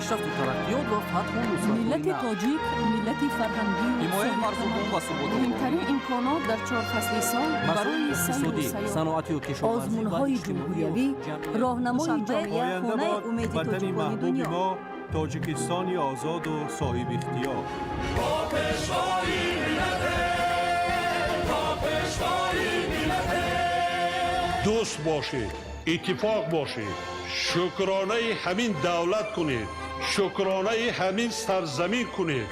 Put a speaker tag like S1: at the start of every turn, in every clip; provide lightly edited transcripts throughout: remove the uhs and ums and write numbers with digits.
S1: Пешрафту тараққиёт ва фатҳу нусратҳои
S2: Миллати
S1: нав.
S2: тоҷик миллати фарҳангию
S1: Ҳимояи марзубум ва суботи.
S2: Муҳимтарин имконот дар чор фасли сол
S1: Масоили
S2: барои сайру
S1: иқтисодӣ,
S2: сайёҳат.
S1: саноатию кишоварзӣ ва
S3: Озмунҳои
S1: иҷтимоию
S3: ҷумҳуриявӣ,
S1: ҷамъиятӣ.
S3: роҳнамои
S4: Душанбе,
S3: ҷомеа,
S5: Оянда
S4: хонаи
S5: бод
S4: умеди
S5: ватани
S4: тоҷикони
S5: маҳбуби
S4: дунё.
S5: мо, Тоҷикистони озоду соҳибихтиёр.
S6: Дӯст бошед, иттифоқ бошед, шукронаи ҳамин давлат кунед, шукронаи ҳамин сарзамин кунед,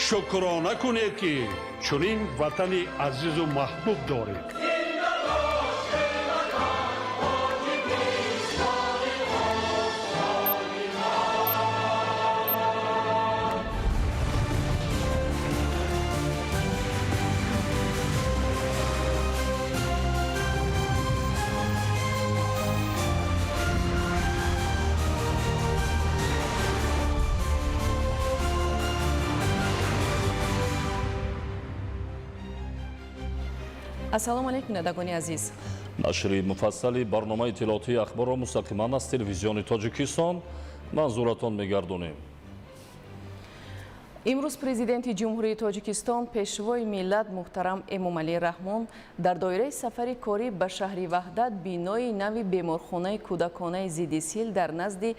S6: шукрона кунед, ки чунин ватани азизу маҳбуб доред.
S7: Ассалому алайкум, бинандагони азиз.
S8: Нашри муфассали барномаи иттилоотии ахборро мустақиман аз Телевизиони Тоҷикистон манзуратон мегардонем.
S7: Имрӯз Президенти Ҷумҳурии Тоҷикистон, Пешвои миллат муҳтарам Эмомалӣ Раҳмон дар доираи сафари корӣ ба шаҳри Ваҳдат бинои нави беморхонаи кӯдаконаи зидди сил дар назди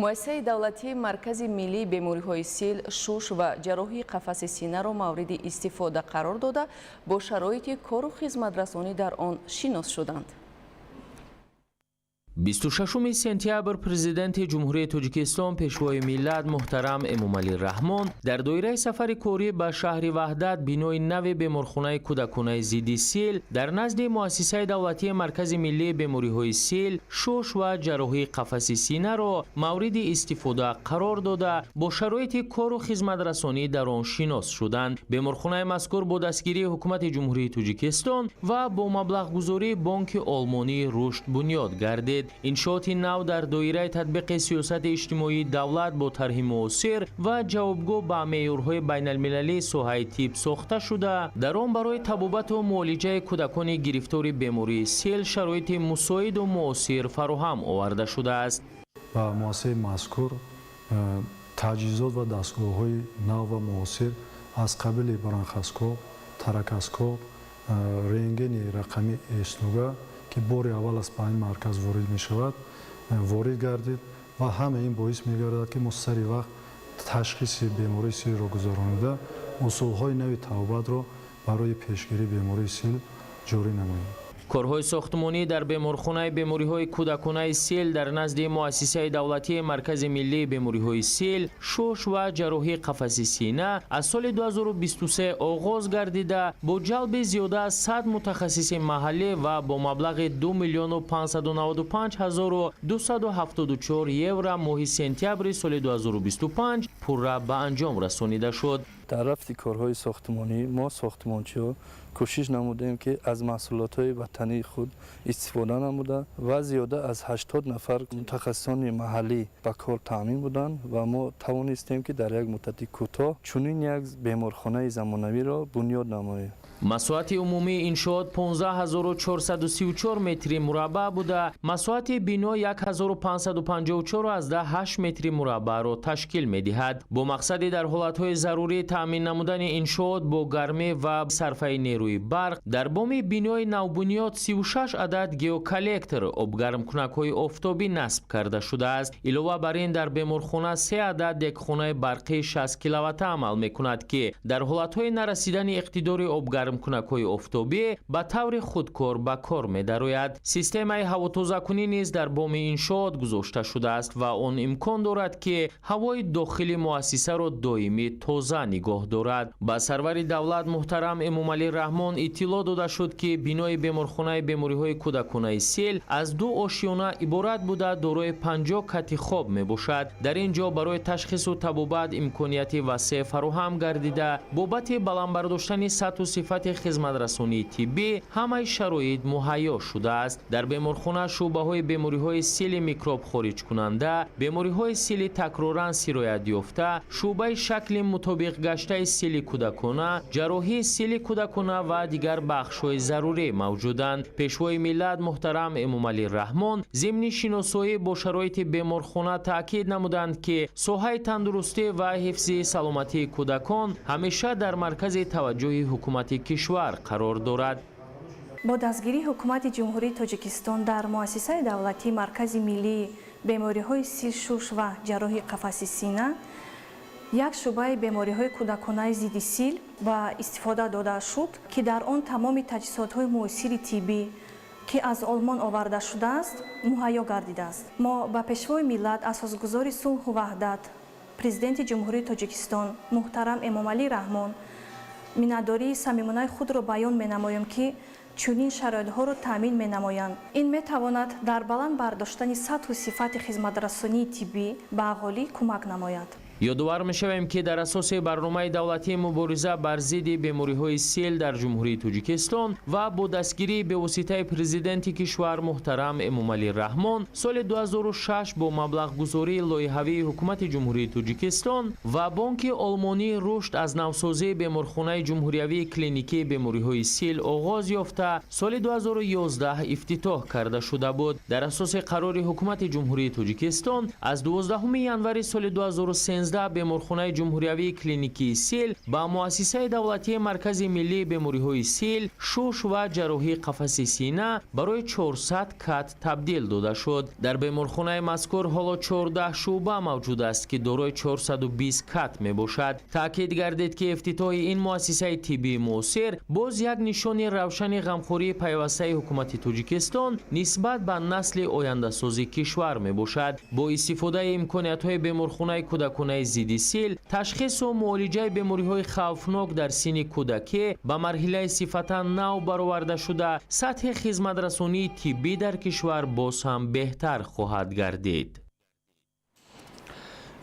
S7: Муассисаи давлатии Маркази миллии бемориҳои сил, шуш ва ҷарроҳии қафаси синаро мавриди истифода қарор дода, бо шароити кору хизматрасонӣ дар он шинос шуданд.
S9: 26 сентябр Президенти Ҷумҳурии Тоҷикистон, Пешвои миллат муҳтарам Эмомалӣ Раҳмон дар доираи сафари корӣ ба шаҳри Ваҳдат бинои нави беморхонаи кӯдаконаи зидди сил дар назди Муассисаи давлатии Маркази миллии бемориҳои сил, шуш ва ҷарроҳии қафаси синаро мавриди истифода қарор дода, бо шароити кору хизматрасонӣ дар он шинос шуданд. Беморхонаи мазкур бо дастгирии Ҳукумати Ҷумҳурии Тоҷикистон ва бо маблағгузории Бонки Олмонии Рушд бунёд гардид. Иншооти нав дар доираи татбиқи сиёсати иҷтимоии давлат бо тарҳи муосир ва ҷавобгӯ ба меъёрҳои байналмилалии соҳаи тиб сохта шуда, дар он барои табобату муолиҷаи кӯдакони гирифтори бемории сил шароити мусоиду муосир фароҳам оварда шудааст.
S10: Ба муассисаи мазкур таҷҳизот ва дастгоҳҳои нав ва муосир аз қабили бронхоскоп, торакоскоп, рентгени рақами эснуга, ки бори аввал аст ба ин марказ ворид мешавад, ворид гардид ва ҳама ин боис мегардад, ки мо сари вақт ташхиси бемории силро гузаронида, усулҳои нави табобатро барои пешгирии бемории сил ҷорӣ намоем.
S9: Корҳои сохтмонӣ дар беморхонаи бемориҳои кӯдаконаи сил дар назди Муассисаи давлатии Маркази миллии бемориҳои сил, шуш ва ҷарроҳии қафаси сина аз соли 2023 оғоз гардида, бо ҷалби зиёда аз 100 мутахассиси маҳаллӣ ва бо маблағи 2 миллиону 595 ҳазору 274 евро моҳи сентябри соли 2025 пурра ба анҷом расонида шуд.
S11: Дар рафти корҳои сохтмонӣ мо сохтмончиҳо кӯшиш намудем, ки аз маҳсулотҳои ватании худ истифода намуда ва зиёда аз 80 нафар мутахассисони маҳаллӣ ба кор таъмин буданд ва мо тавонистем, ки дар як муддати кӯтоҳ чунин як беморхонаи замонавиро бунёд намоем.
S9: Масоҳати умумии иншоот 15434 метри мураббаъ буда, масоҳати бино 1554,8 метри мураббаъро ташкил медиҳад. Бо мақсади дар ҳолатҳои зарурӣ таъмин намудани иншоот бо гармӣ ва сарфаи нерӯи барқ дар боми бинои навбунёд 36 адад геоколлектор обгармкунакҳои офтобӣ насб карда шудааст. Илова бар ин, дар беморхона се адад дегхонаи барқии 60 киловатта амал мекунад, ки дар ҳолатҳои нарасидани иқтидори обгармкунакҳои офтобӣ ба таври худкор ба кор медарояд. Системаи ҳавотозакунӣ низ дар боми иншоот гузошта шудааст ва он имкон дорад, ки ҳавои дохили муассисаро доимӣ тоза нигоҳ дорад. Ба сарвари давлат муҳтарам Эмомалӣ Раҳмон иттилоъ дода шуд, ки бинои беморхонаи бемориҳои кӯдаконаи сил аз ду ошёна иборат буда, дорои 50 кати хоб мебошад. Дар ин ҷо барои ташхису табобат имконияти васеъ фароҳам гардида, бобати баланд бардоштани сатҳу сифати хизматрасонии тиббӣ ҳамаи шароит муҳайё шудааст. Дар беморхона шӯъбаҳои бемориҳои сили микроб хориҷкунанда, бемориҳои сили такроран сироятёфта, шӯъбаи шакли мутобиқгаштаи сили кӯдакона, ҷарроҳии сили кӯдакона ва дигар бахшҳои зарурӣ мавҷуданд. Пешвои миллат муҳтарам Эмомалӣ Раҳмон зимни шиносоӣ бо шароити беморхона таъкид намуданд, ки соҳаи тандурустӣ ва ҳифзи саломатии кӯдакон ҳамеша дар маркази таваҷҷӯҳи ҳукумати кишвар қарор дорад.
S3: Бо дастгирии Ҳукумати Ҷумҳурии Тоҷикистон дар Муассисаи давлатии Маркази миллии бемориҳои сил, шуш ва ҷарроҳии қафаси сина як шӯъбаи бемориҳои кӯдаконаи зидди сил ба истифода дода шуд, ки дар он тамоми таҷҳизотҳои муосири тиббӣ, ки аз Олмон оварда шудааст, муҳайё гардидааст. Мо ба Пешвои миллат, асосгузори сулҳу ваҳдат, Президенти Ҷумҳурии Тоҷикистон муҳтарам Эмомалӣ Раҳмон миннатдории самимонаи худро баён менамоем, ки чунин шароитҳоро таъмин менамоянд. Ин метавонад дар баланд бардоштани сатҳу сифати хизматрасонии тиббӣ ба аҳолӣ кӯмак намояд.
S9: Ёдовар мешавем, ки дар асоси барномаи давлатии мубориза бар зидди бемориҳои сил дар Ҷумҳурии Тоҷикистон ва бо дастгирии бевоситаи Президенти кишвар муҳтарам Эмомалӣ Раҳмон соли 2006 бо маблағгузории лоиҳавии Ҳукумати Ҷумҳурии Тоҷикистон ва Бонки Олмонии рушд аз навсозии беморхонаи ҷумҳуриявии клиникии бемориҳои сил оғоз ёфта, соли 2011 ифтитоҳ карда шуда буд. Дар асоси қарори Ҳукумати Ҷумҳурии Тоҷикистон аз 12 январи соли 2013 беморхонаи ҷумҳуриявии клиникии сил ба Муассисаи давлатии Маркази миллии бемориҳои сил, шуш ва ҷарроҳии қафаси сина барои 400 кат табдил дода шуд. Дар беморхонаи мазкур ҳоло 14 шӯъба мавҷуд аст, ки дорои 420 кат мебошад. Таъкид гардид, ки ифтитоҳи ин муассисаи тиббии муосир боз як нишони равшани ғамхории пайвастаи Ҳукумати Тоҷикистон нисбат ба насли ояндасози кишвар мебошад. Бо истифодаи имкониятҳои беморхонаи кӯдаконаи зидди сил, ташхису муолиҷаи бемориҳои хавфнок дар синни кӯдакӣ ба марҳилаи сифатан нав бароварда шуда, сатҳи хизматрасонии тиббӣ дар кишвар боз ҳам беҳтар хоҳад гардид.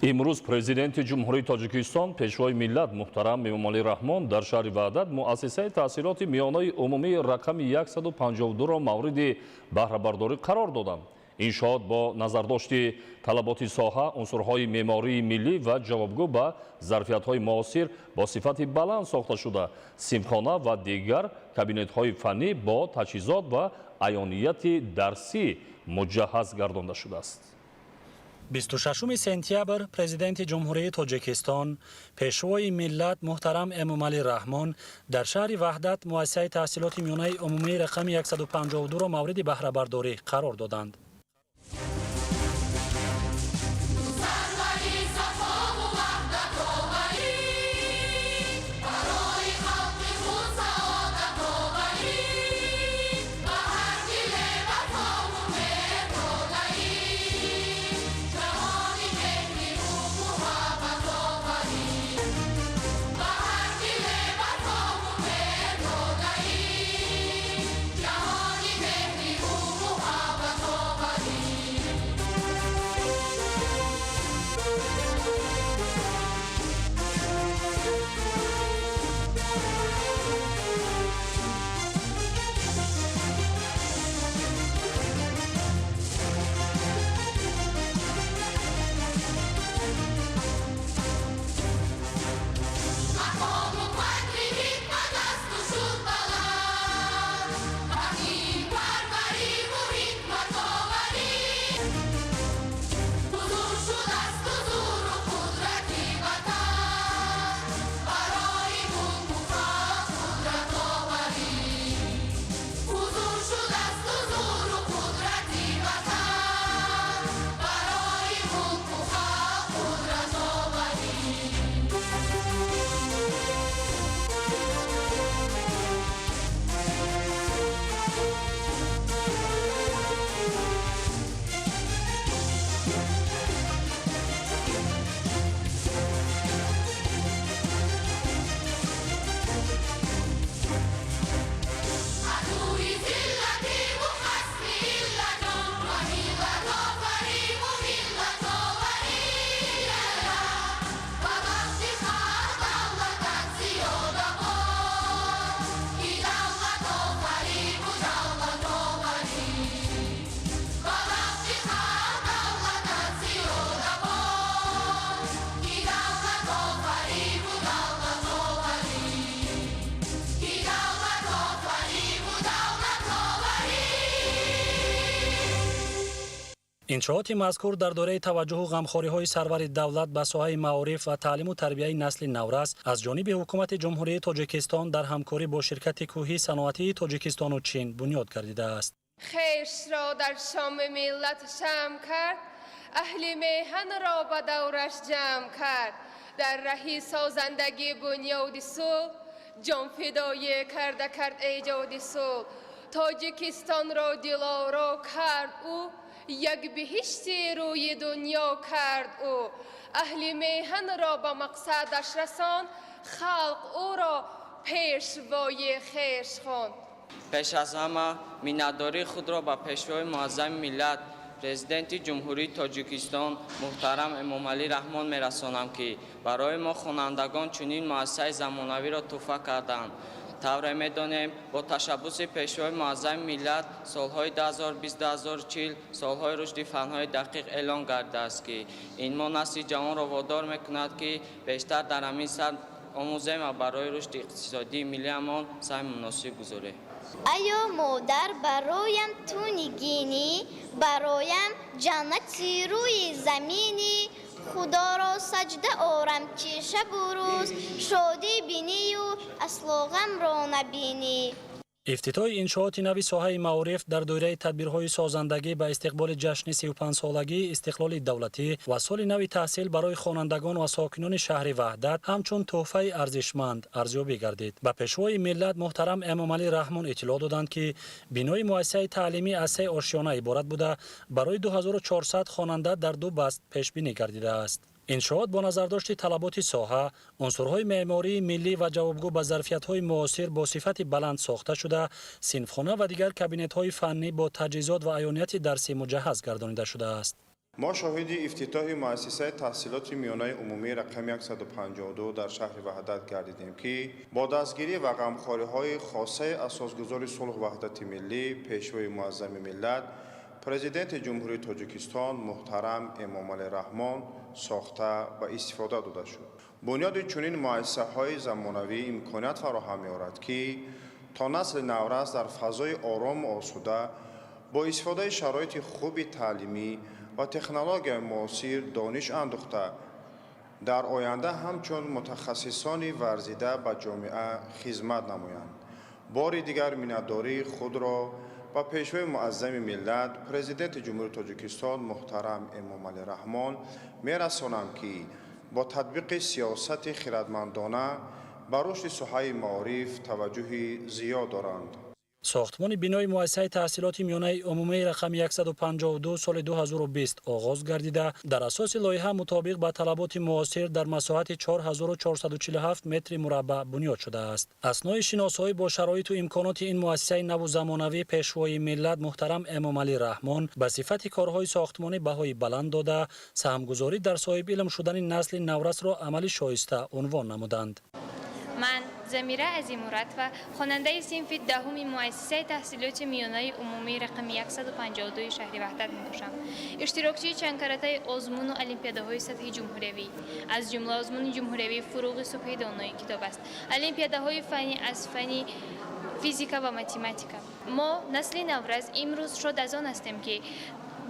S8: Имрӯз Президенти Ҷумҳурии Тоҷикистон, Пешвои миллат муҳтарам Эмомалӣ Раҳмон дар шаҳри Ваҳдат муассисаи таҳсилоти миёнаи умумии рақами 152-ро мавриди баҳрабардорӣ қарор доданд. Иншоот бо назардошти талаботи соҳа, унсурҳои меъмории миллӣ ва ҷавобгӯ ба зарфиятҳои муосир бо сифати баланд сохта шуда, синфхона ва дигар кабинетҳои фаннӣ бо таҷҳизот ва аёнияти дарсӣ муҷаҳҳаз гардонда шудааст.
S4: 26 сентябр Президенти Ҷумҳурии Тоҷикистон, Пешвои миллат муҳтарам Эмомалӣ Раҳмон дар шаҳри Ваҳдат муассисаи таҳсилоти миёнаи умумии рақами 152-ро мавриди баҳрабардорӣ қарор доданд. Иншооти мазкур дар доираи таваҷҷуҳу ғамхориҳои сарвари давлат ба соҳаи маориф ва таълиму тарбияи насли наврас аз ҷониби ҳукумати Ҷумҳурии Тоҷикистон дар ҳамкорӣ бо ширкати кӯҳии саноатии Тоҷикистону Чин бунёд гардидааст.
S12: Хешро дар шоми миллат шамъ кард, аҳли меҳанро ба давраш ҷамъ кард, дар раҳи созандагӣ бунёди сулҳ, ҷонфидоӣ карда кард эҷоди сулҳ. Тоҷикистонро дилоро кард ӯ, як биҳишти рӯи дунё кард ӯ. Аҳли меҳанро ба мақсадаш расон, халқ ӯро пешвои хеш хонд.
S13: Пеш аз ҳама миннатдории худро ба Пешвои Муаззами миллат, Президенти Ҷумҳурии Тоҷикистон муҳтарам Эмомалӣ Раҳмон мерасонам, ки барои мо хонандагон чунин муассисаи замонавиро тӯҳфа карданд. Тавре медонем, бо ташаббуси Пешвои Муаззами миллат солҳои 2020-2040 солҳои рушди фанҳои дақиқ эълон гардидааст, ки ин мо насли ҷавонро водор мекунад, ки бештар дар ҳамин самт омӯзем ва барои рушди иқтисодии миллиамон саҳми муносиб гузорем.
S14: Айё модар, бароям ту нигинӣ, бароям ҷаннати рӯи заминӣ. Худоро саҷда орам чи шабу рӯз, шодӣ бинию асло ғамро набинӣ.
S4: Ифтитоҳи иншооти нави соҳаи маориф дар доираи тадбирҳои созандагӣ ба истиқболи ҷашни 35-солагии истиқлоли давлатӣ ва соли нави таҳсил барои хонандагон ва сокинони шаҳри Ваҳдат ҳамчун тӯҳфаи арзишманд арзёбӣ гардид. Ба Пешвои миллат муҳтарам Эмомалӣ Раҳмон иттилоъ доданд, ки бинои муассисаи таълимӣ аз се ошёна иборат буда, барои 2400 хонанда дар ду баст пешбинӣ гардидааст. Иншоот бо назардошти талаботи соҳа, унсурҳои меъмории миллӣ ва ҷавобгӯ ба зарфиятҳои муосир бо сифати баланд сохта шуда, синфхона ва дигар кабинетҳои фаннӣ бо таҷҳизот ва аёнияти дарсӣ муҷаҳҳаз гардонида шудааст.
S15: Мо шоҳиди ифтитоҳи муассисаи таҳсилоти миёнаи умумии рақами 152 дар шаҳри Ваҳдат гардидем, ки бо дастгирӣ ва ғамхориҳои хосаи асосгузори сулҳу ваҳдати миллӣ, Пешвои Муаззами миллат, Президенти Ҷумҳурии Тоҷикистон муҳтарам Эмомалӣ Раҳмон сохта ва истифода дода шуд. Бунёди чунин муассисаҳои замонавӣ имконият фароҳам меорад, ки то насли наврас дар фазои орому осуда бо истифодаи шароити хуби таълимӣ ва технологияи муосир дониш андӯхта, дар оянда ҳамчун мутахассисони варзида ба ҷомеа хизмат намоянд. Бори дигар миннатдории худро ба Пешвои Муаззами миллат, Президенти Ҷумҳурии Тоҷикистон муҳтарам Эмомалӣ Раҳмон мерасонам, ки бо татбиқи сиёсати хирадмандона ба рушди соҳаи маориф таваҷҷӯҳи зиёд доранд.
S4: Сохтмони бинои муассисаи таҳсилоти миёнаи умумии рақами 152 соли 2020 оғоз гардида, дар асоси лоиҳа мутобиқ ба талаботи муосир дар масоҳати 4447 метри мураббаъ бунёд шудааст. Аснои шиносоӣ бо шароиту имконоти ин муассисаи наву замонавӣ Пешвои миллат муҳтарам Эмомалӣ Раҳмон ба сифати корҳои сохтмонӣ баҳои баланд дода, саҳмгузорӣ дар соҳибилм шудани насли наврасро амали шоиста унвон намуданд.
S16: Ман Замира Азимуратова, хонандаи синфи 10-уми муассисаи таҳсилоти миёнаи умумии рақами 152 шаҳри Ваҳдат мебошам. Иштирокчии чандкаратаи озмуну олимпиадаҳои сатҳи ҷумҳуриявӣ, аз ҷумла озмуни ҷумҳуриявии «Фуруғи субҳи донои китоб аст», олимпиадаҳои фаннӣ аз фанни физика ва математика. Мо, насли наврас, имрӯз шод аз он ҳастем, ки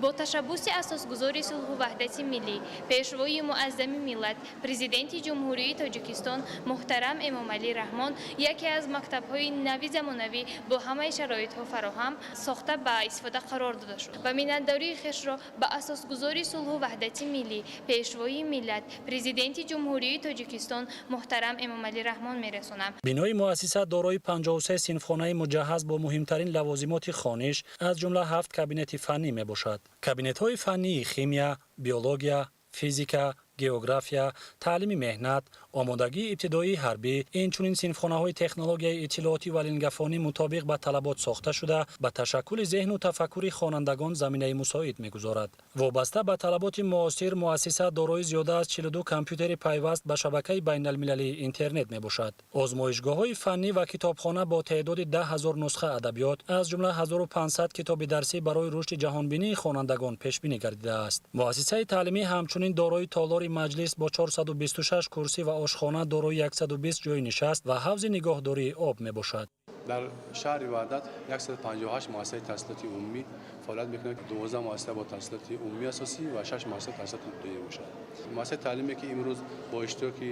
S16: бо ташаббуси асосгузори сулҳу ваҳдати миллӣ, Пешвои Муаззами миллат, Президенти Ҷумҳурии Тоҷикистон муҳтарам Эмомалӣ Раҳмон яке аз мактабҳои нави замонавӣ бо ҳамаи шароитҳо фароҳам сохта ба истифода қарор дода шуд ва миннатдории хешро ба асосгузори сулҳу ваҳдати миллӣ, Пешвои миллат, Президенти Ҷумҳурии Тоҷикистон муҳтарам Эмомалӣ Раҳмон мерасонам.
S4: Бинои муассиса дорои 53 синфхонаи муҷаҳҳаз бо муҳимтарин лавозимоти хониш, аз ҷумла 7 кабинети фаннӣ мебошад. Кабинетҳои фаннии химия, биология, физика, география, таълими меҳнат, омодагии ибтидоии ҳарбӣ, инчунин синфхонаҳои технологияи иттилоотӣ ва лингафонӣ мутобиқ ба талабот сохта шуда, ба ташаккули зеҳну тафаккури хонандагон заминаи мусоид мегузорад. Вобаста ба талаботи муосир муассиса дорои зиёда аз 42 компютери пайваст ба шабакаи байналмилалии интернет мебошад. Озмоишгоҳҳои фаннӣ ва китобхона бо теъдоди 10 000 нусха адабиёт, аз ҷумла 1500 китоби дарсӣ барои рушди ҷаҳонбинии хонандагон пешбинӣ гардидааст. Муассисаи таълимӣ ҳамчунин дорои толори маҷлис бо 426 курсӣ ва ошхона дорои 120 ҷойи нишаст ва ҳавзи нигоҳдории об мебошад.
S17: Дар шаҳри Ваҳдат 158 муассисаи таҳсилоти умумӣ фаъолият мекунад. 12 муассиса бо таҳсилоти умумии асосӣ ва 6 муассиса таҳсилоти ибтидоӣ мебошад. Муассисаи таълиме, ки имрӯз бо иштироки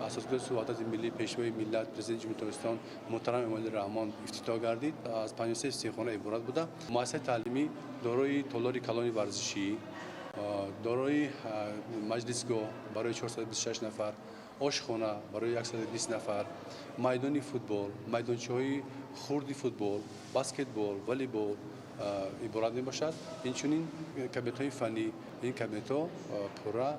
S17: асосгузори сулҳу ваҳдати миллӣ, Пешвои миллат, Президенти Ҷумҳурии Тоҷикистон муҳтарам Эмомалӣ Раҳмон ифтитоҳ гардид, аз 53 синфхона иборат буда. Муассисаи таълимӣ дорои толори калони варзишӣ, дорои маҷлисгоҳ барои 426 нафар, ошхона барои 120 нафар, майдони футбол, майдончаҳои хурди футбол, баскетбол, волейбол иборат мебошад. Инчунин кабинетҳои фаннӣ. Ин кабинетҳо пурра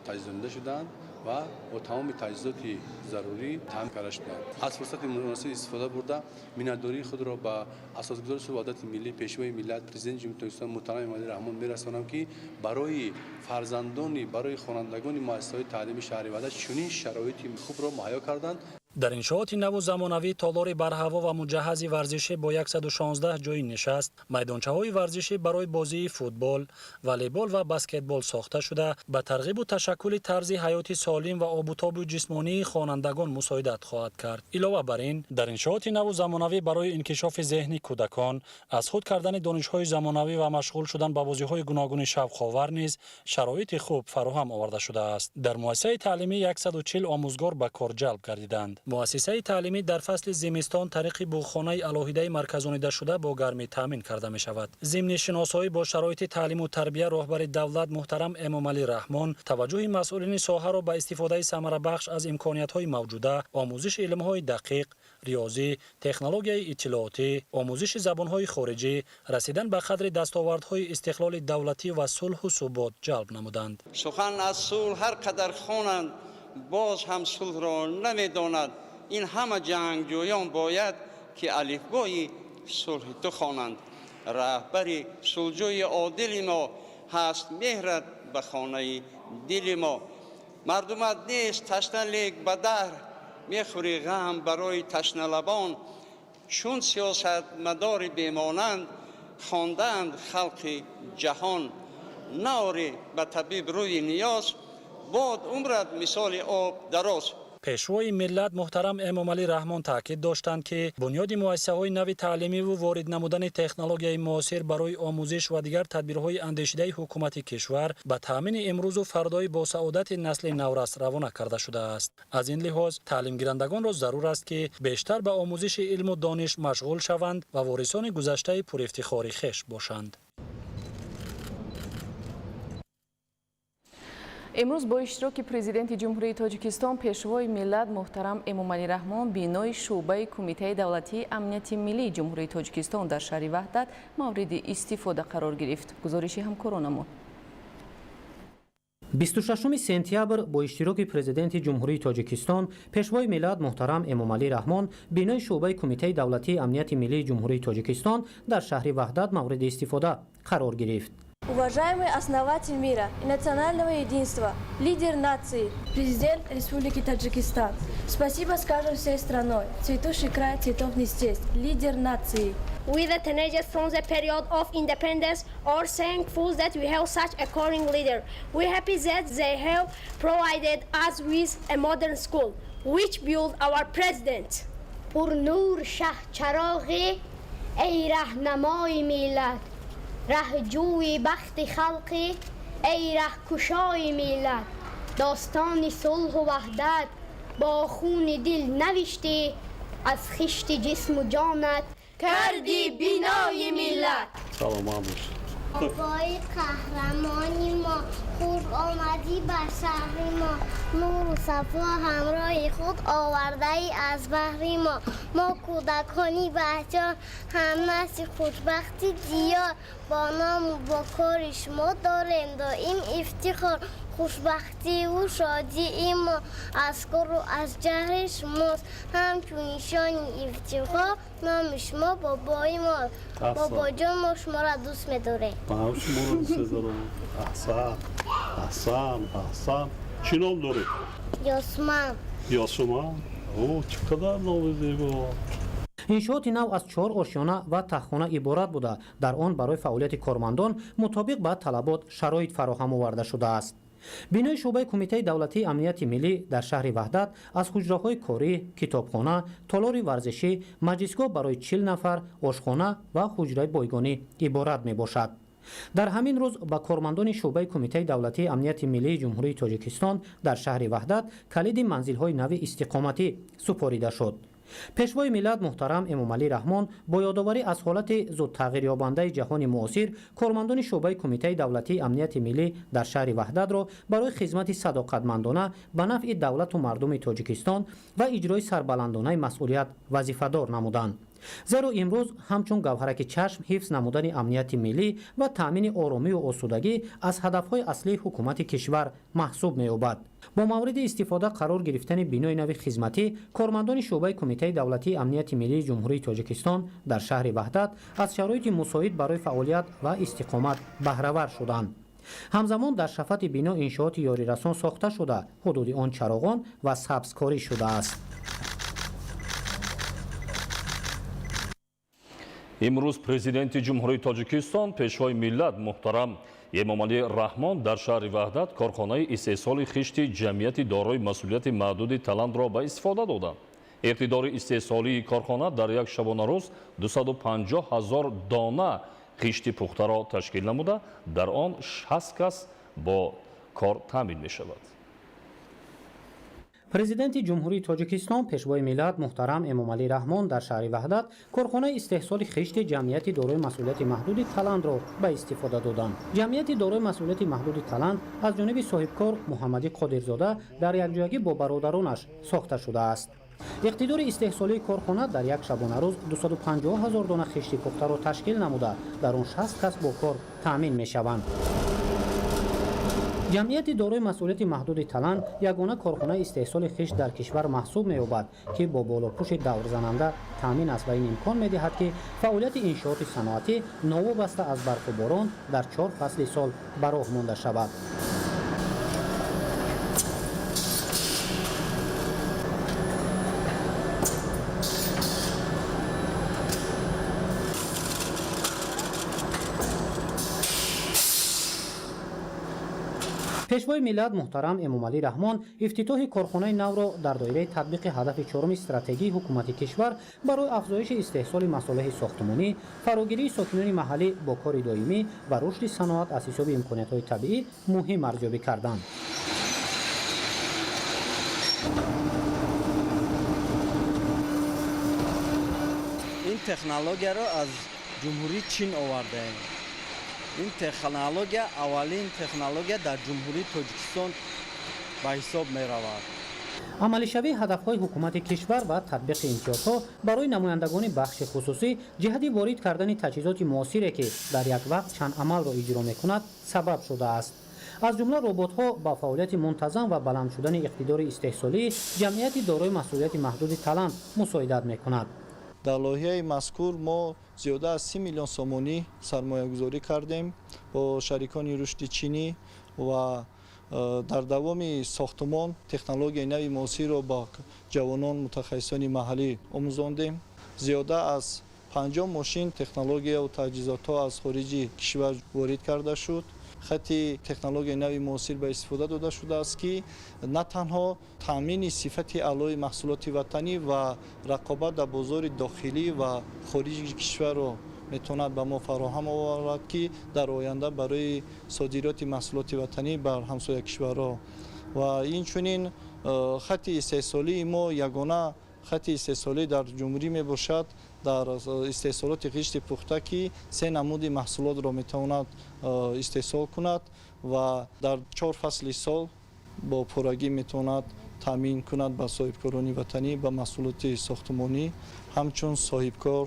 S17: таҷҳизонида шудаанд ва бо тамоми таҷҳизоти зарурӣ таъмин карда шудаанд. Аз фурсати муносиб истифода бурда, миннатдории худро ба асосгузори сулҳу ваҳдати миллӣ, Пешвои миллат, Президенти Ҷумҳурии Тоҷикистон муҳтарам Эмомалӣ Раҳмон мерасонам, ки барои фарзандони, барои хонандагони муассисаҳои таълими шаҳри Ваҳдат чунин шароити хубро муҳайё карданд.
S4: Дар иншооти наву замонавӣ толори барҳаво ва муҷаҳҳази варзишӣ бо 116 ҷойи нишаст, майдончаҳои варзишӣ барои бозии футбол, волейбол ва баскетбол сохта шуда, ба тарғибу ташаккули тарзи ҳаёти солим ва обутоби ҷисмонии хонандагон мусоидат хоҳад кард. Илова бар ин, дар иншооти наву замонавӣ барои инкишофи зеҳни кӯдакон, аз худ кардани донишҳои замонавӣ ва машғул шудан ба бозиҳои гуногуни шавқовар низ шароити хуб фароҳам оварда шудааст. Дар муассисаи таълимӣ 140 омӯзгор ба кор ҷалб гардиданд. Муассисаи таълимӣ дар фасли зимистон тариқи буғхонаи алоҳидаи марказонидашуда бо гармӣ таъмин карда мешавад. Зимни шиносоӣ бо шароити таълиму тарбия роҳбари давлат муҳтарам Эмомалӣ Раҳмон таваҷҷӯҳи масъулини соҳаро ба истифодаи самарабахш аз имкониятҳои мавҷуда, омӯзиши илмҳои дақиқ, риёзӣ, технологияи иттилоотӣ, омӯзиши забонҳои хориҷӣ, расидан ба қадри дастовардҳои истиқлоли давлатӣ ва сулҳу субот ҷалб намуданд.
S18: Сухан аз сулҳ ҳар қадар хонанд, боз ҳам сулҳро намедонад. Ин ҳама ҷангҷӯён бояд ки алифбои сулҳи ту хонанд. Раҳбари сулҳҷӯи одили мо ҳаст меҳрат ба хонаи дили мо. Мардумат нест ташна, лек ба даҳр мехӯри ғам барои ташналабон. Чун сиёсатмадори бемонанд хондаанд халқи ҷаҳон. Наорӣ ба табиб рӯи ниёз, бод умрат мисоли об дароз.
S4: Пешвои миллат муҳтарам Эмомалӣ Раҳмон таъкид доштанд, ки бунёди муассисаҳои нави таълимиву ворид намудани технологияи муосир барои омӯзиш ва дигар тадбирҳои андешидаи ҳукумати кишвар ба таъмини имрӯзу фардои босаодати насли наврас равона карда шудааст. Аз ин лиҳоз таълимгирандагонро зарур аст, ки бештар ба омӯзиши илму дониш машғул шаванд ва ворисони гузаштаи пурифтихори хеш бошанд.
S7: Имрӯз бо иштироки Президенти Ҷумҳурии Тоҷикистон, Пешвои миллат муҳтарам Эмомалӣ Раҳмон бинои шӯъбаи Кумитаи давлатии амнияти миллии Ҷумҳурии Тоҷикистон дар шаҳри Ваҳдат мавриди истифода қарор гирифт. Гузориши ҳамкоронамон.
S19: 26 сентябр бо иштироки Президенти Ҷумҳурии Тоҷикистон, Пешвои миллат муҳтарам Эмомалӣ Раҳмон бинои шӯъбаи Кумитаи давлатии амнияти миллии Ҷумҳурии Тоҷикистон дар шаҳри Ваҳдат мавриди истифода қарор гирифт.
S20: Уважаемый основатель мира и национального единства, лидер нации, президент Республики Таджикистан. Спасибо скажем всей страной, цветущий край цветов не счесть, лидер нации.
S21: We the teenagers from the period of independence are thankful that we have such a caring leader. We are happy that they have provided us with a modern school, which built our president.
S14: Пурнур шаҳ чароғи, эй раҳнамои миллат, раҳҷӯи бахти халқӣ, эй раҳкушои миллат, достони сулҳу ваҳдат бо хуни дил навиштӣ, аз хишти ҷисму ҷонат
S20: карди бинои миллат.
S6: Саломат бошед.
S14: Бобои қаҳрамони мо, хуш омадӣ ба шаҳри мо, нуру сафо ҳамроҳи худ овардаи аз баҳри мо. Мо кӯдакони баҳҷон, ҳамнасли хушбахти диёр, бо ному бо кори шумо дорем доим ифтихор. Хушбахтиву шодии мо аз кору аз ҷаҳри шумост, ҳамчун нишони ифтихор номи шумо бобои мо. Бобоҷон, мо шуморо дӯст медорем.
S6: Ман шуморо дӯст медорам. Аҳсан, аҳсан, аҳсан. Чӣ ном доред?
S14: Ёсуман.
S6: Ёсуман? О, чӣ қадар номи зебо.
S19: Иншооти нав аз 4 ошёна ва таҳхона иборат буда, дар он барои фаъолияти кормандон мутобиқ ба талабот шароит фароҳам оварда шудааст. Бинои шӯъбаи Кумитаи давлатии амнияти миллӣ дар шаҳри Ваҳдат аз ҳуҷраҳои корӣ, китобхона, толори варзишӣ, маҷлисгоҳ барои 40 нафар, ошхона ва ҳуҷраи бойгонӣ иборат мебошад. Дар ҳамин рӯз ба кормандони шӯъбаи Кумитаи давлатии амнияти миллии Ҷумҳурии Тоҷикистон дар шаҳри Ваҳдат калиди манзилҳои нави истиқоматӣ супорида шуд. Пешвои миллат муҳтарам Эмомалӣ Раҳмон бо ёдоварӣ аз ҳолати зудтағйирёбандаи ҷаҳони муосир кормандони шӯъбаи Кумитаи давлатии амнияти миллӣ дар шаҳри Ваҳдатро барои хизмати садоқатмандона ба нафъи давлату мардуми Тоҷикистон ва иҷрои сарбаландонаи масъулият вазифадор намуданд. Зеро имрӯз ҳамчун гавҳараки чашм ҳифз намудани амнияти миллӣ ва таъмини оромию осудагӣ аз ҳадафҳои аслии ҳукумати кишвар маҳсуб меёбад. Бо мавриди истифода қарор гирифтани бинои нави хизматӣ кормандони шӯъбаи Кумитаи давлатии амнияти миллии Ҷумҳурии Тоҷикистон дар шаҳри Ваҳдат аз шароити мусоид барои фаъолият ва истиқомат баҳравар шуданд. Ҳамзамон дар шафати бино иншооти ёрирасон сохта шуда, ҳудуди он чароғон ва сабзкорӣ шудааст.
S8: Имрӯз Президенти Ҷумҳурии Тоҷикистон, Пешвои миллат муҳтарам Эмомалӣ Раҳмон дар шаҳри Ваҳдат корхонаи истеҳсоли хишти ҷамъияти дорои масъулияти маҳдуди Талантро ба истифода доданд. Иқтидори истеҳсолии корхона дар як шабонарӯз 250 000 дона хишти пухтаро ташкил намуда, дар он 60 кас бо кор таъмин мешавад.
S19: Президенти Ҷумҳурии Тоҷикистон, Пешвои миллат муҳтарам Эмомалӣ Раҳмон дар шаҳри Ваҳдат корхонаи истеҳсоли хишти ҷамъияти дорои масъулияти маҳдуди Талантро ба истифода доданд. Ҷамъияти дорои масъулияти маҳдуди Талант аз ҷониби соҳибкор Муҳаммадӣ Қодирзода дар якҷоягӣ бо бародаронаш сохта шудааст. Иқтидори истеҳсолии корхона дар як шабонарӯз 250 000 дона хишти пухтаро ташкил намуда, дар он 60 кас бо кор таъмин мешаванд. Ҷамъияти дорои масъулияти маҳдуди Талант ягона корхонаи истеҳсоли хишт дар кишвар маҳсуб меёбад, ки бо болопӯши даврзананда таъмин аст ва ин имкон медиҳад, ки фаъолияти иншооти саноатӣ новобаста аз барфу борон дар 4 фасли сол ба роҳ монда шавад. Пешвои миллат муҳтарам Эмомалӣ Раҳмон ифтитоҳи корхонаи навро дар доираи татбиқи ҳадафи чоруми стратегии ҳукумати кишвар барои афзоиши истеҳсоли масолеҳи сохтмонӣ, фарогирии сокинони маҳаллӣ бо кори доимӣ ва рушди саноат аз ҳисоби имкониятҳои табиӣ муҳим арзёбӣ карданд.
S2: Ин технологияро аз Ҷумҳурии Чин овардаем. Ин технология аввалин технология дар Ҷумҳурии Тоҷикистон ба ҳисоб меравад.
S19: Амалишавии ҳадафҳои ҳукумати кишвар ва татбиқи имтиёзҳо барои намояндагони бахши хусусӣ ҷиҳати ворид кардани таҷҳизоти муосире, ки дар як вақт чанд амалро иҷро мекунад, сабаб шудааст. Аз ҷумла роботҳо ба фаъолияти мунтазам ва баланд шудани иқтидори истеҳсолии ҷамъияти дорои масъулияти маҳдуди Талант мусоидат мекунад.
S11: Дар лоиҳаи мазкур мо зиёда аз 30 миллион сомонӣ сармоягузорӣ кардем бо шарикони рушди чинӣ ва дар давоми сохтмон технологияи нави муосирро ба ҷавонон мутахассисони маҳаллӣ омӯзондем. Зиёда аз 50 мошин технологияву таҷҳизотҳо аз хориҷи кишвар ворид карда шуд. Хати технологияи нави муосир ба истифода дода шудааст, ки на танҳо таъмини сифати аълои маҳсулоти ватанӣ ва рақобат дар бозори дохилӣ ва хориҷи кишварро метавонад ба мо фароҳам оварад, ки дар оянда барои содироти маҳсулоти ватанӣ бар ҳамсоя кишварҳо. Ва инчунин хати истеҳсолии мо ягона хати истеҳсолӣ дар ҷумҳурӣ мебошад дар истеҳсолоти хишти пухта, ки 3 намуди маҳсулотро метавонад истеҳсол кунад ва дар 4 фасли сол бо пуррагӣ метавонад таъмин кунад ба соҳибкорони ватанӣ ба маҳсулоти сохтмонӣ. Ҳамчун соҳибкор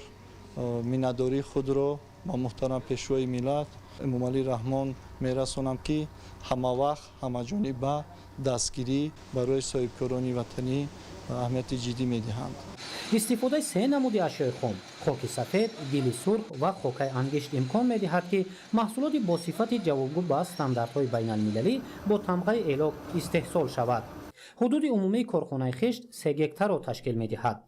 S11: миннатдории худро ба муҳтарам Пешвои миллат Эмомалӣ Раҳмон мерасонам, ки ҳамавақт ҳамаҷониба дастгирӣ барои соҳибкорони ватанӣ аҳамияти ҷиддӣ медиҳанд.
S19: Истифодаи 3 намуди ашёи хом – хоки сафед, гили сурх ва хокаи ангишт имкон медиҳад, ки маҳсулоти бо сифати ҷавобгӯ ба стандартҳои байналмилалӣ бо тамғаи элок истеҳсол шавад. Ҳудуди умумии корхонаи хишт 3 гектарро ташкил медиҳад.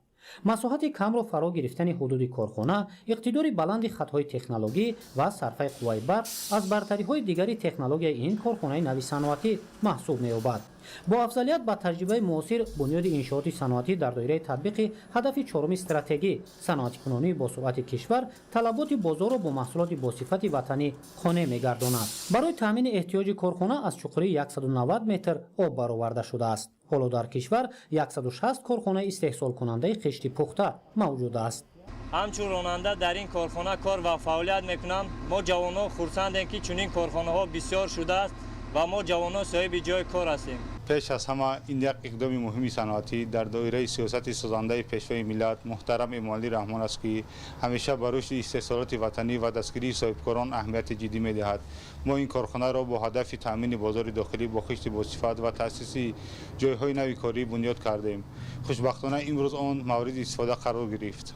S19: Масоҳати камро фаро гирифтани ҳудуди корхона, иқтидори баланди хатҳои технологӣ ва сарфаи қувваи барқ аз бартариҳои дигари технологияи ин корхонаи нави саноатӣ маҳсуб меёбад. Бо афзалият ба таҷрибаи муосир, бунёди иншооти саноатӣ дар доираи татбиқи ҳадафи чоруми стратегӣ саноатикунонии босуръати кишвар талаботи бозорро бо маҳсулоти босифати ватанӣ қонеъ мегардонад. Барои таъмини эҳтиёҷи корхона аз чуқурии 190 метр об бароварда шудааст. Ҳоло дар кишвар 160 корхонаи истеҳсолкунандаи хишти пухта мавҷуд аст.
S1: Ҳамчун ронанда дар ин корхона кор ва фаъолият мекунам. Мо ҷавонон хурсандем, ки чунин корхонаҳо бисёр шудааст ва мо ҷавонон соҳиби ҷои кор ҳастем.
S22: Пеш аз ҳама ин як иқдоми муҳими саноатӣ дар доираи сиёсати созандаи Пешвои миллат муҳтарам Эмомалӣ Раҳмон аст, ки ҳамеша ба рушди истеҳсолоти ватанӣ ва дастгирии соҳибкорон аҳамияти ҷиддӣ медиҳад. Мо ин корхонаро бо ҳадафи таъмини бозори дохилӣ бо хишти босифат ва таъсиси ҷойҳои нави корӣ бунёд кардем. Хушбахтона, имрӯз он мавриди истифода қарор гирифт.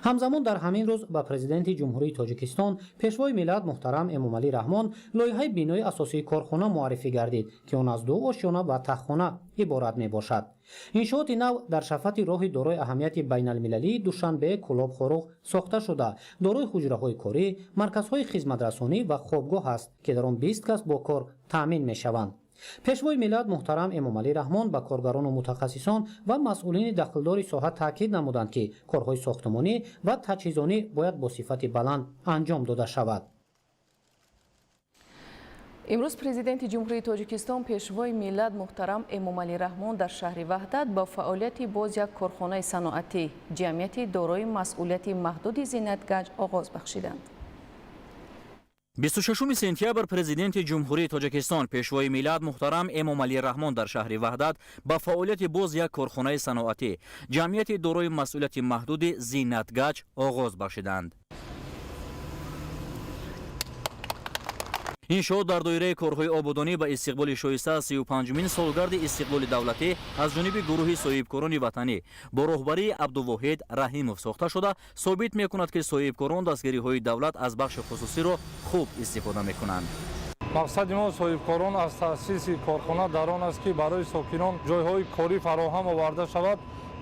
S19: Ҳамзамон дар ҳамин рӯз ба Президенти Ҷумҳурии Тоҷикистон, Пешвои миллат муҳтарам Эмомалӣ Раҳмон лоиҳаи бинои асосии корхона муаррифӣ гардид, ки он аз ду ошёна ва таххона иборат мебошад. Иншооти нав дар шафати роҳи дорои аҳамияти байналмилалии Душанбе Кӯлоб Хоруғ сохта шуда, дорои ҳуҷраҳои корӣ, марказҳои хизматрасонӣ ва хобгоҳ аст, ки дар он 20 кас бо кор таъмин мешаванд. Пешвои миллат муҳтарам Эмомалӣ Раҳмон ба коргарону мутахассисон ва масъулини дахлдори соҳа таъкид намуданд, ки корҳои сохтмонӣ ва таҷҳизонӣ бояд бо сифати баланд анҷом дода шавад.
S7: Имрӯз Президенти Ҷумҳурии Тоҷикистон, Пешвои миллат муҳтарам Эмомалӣ Раҳмон дар шаҳри Ваҳдат ба фаъолияти боз як корхонаи саноатӣ, ҷамъияти дорои масъулияти маҳдуди Зинатгаҷ оғоз бахшиданд.
S23: 26 сентябр Президенти Ҷумҳурии Тоҷикистон, Пешвои миллат муҳтарам Эмомалӣ Раҳмон дар шаҳри Ваҳдат ба фаъолияти боз як корхонаи саноатӣ, ҷамъияти дорои масъулияти маҳдуди Зинатгаҷ оғоз бахшиданд. Иншоот дар доираи корҳои ободонӣ ба истиқболи шоиста 35-умин солгарди истиқлоли давлатӣ аз ҷониби гурӯҳи соҳибкорони ватанӣ бо роҳбарии Абдувоҳид Раҳимов сохта шуда, собит мекунад, ки соҳибкорон дастгириҳои давлат аз бахши хусусиро хуб истифода мекунанд.
S24: Мақсади мо соҳибкорон аз таъсиси корхона дар он аст, ки барои сокинон ҷойҳои корӣ фароҳам оварда шавад,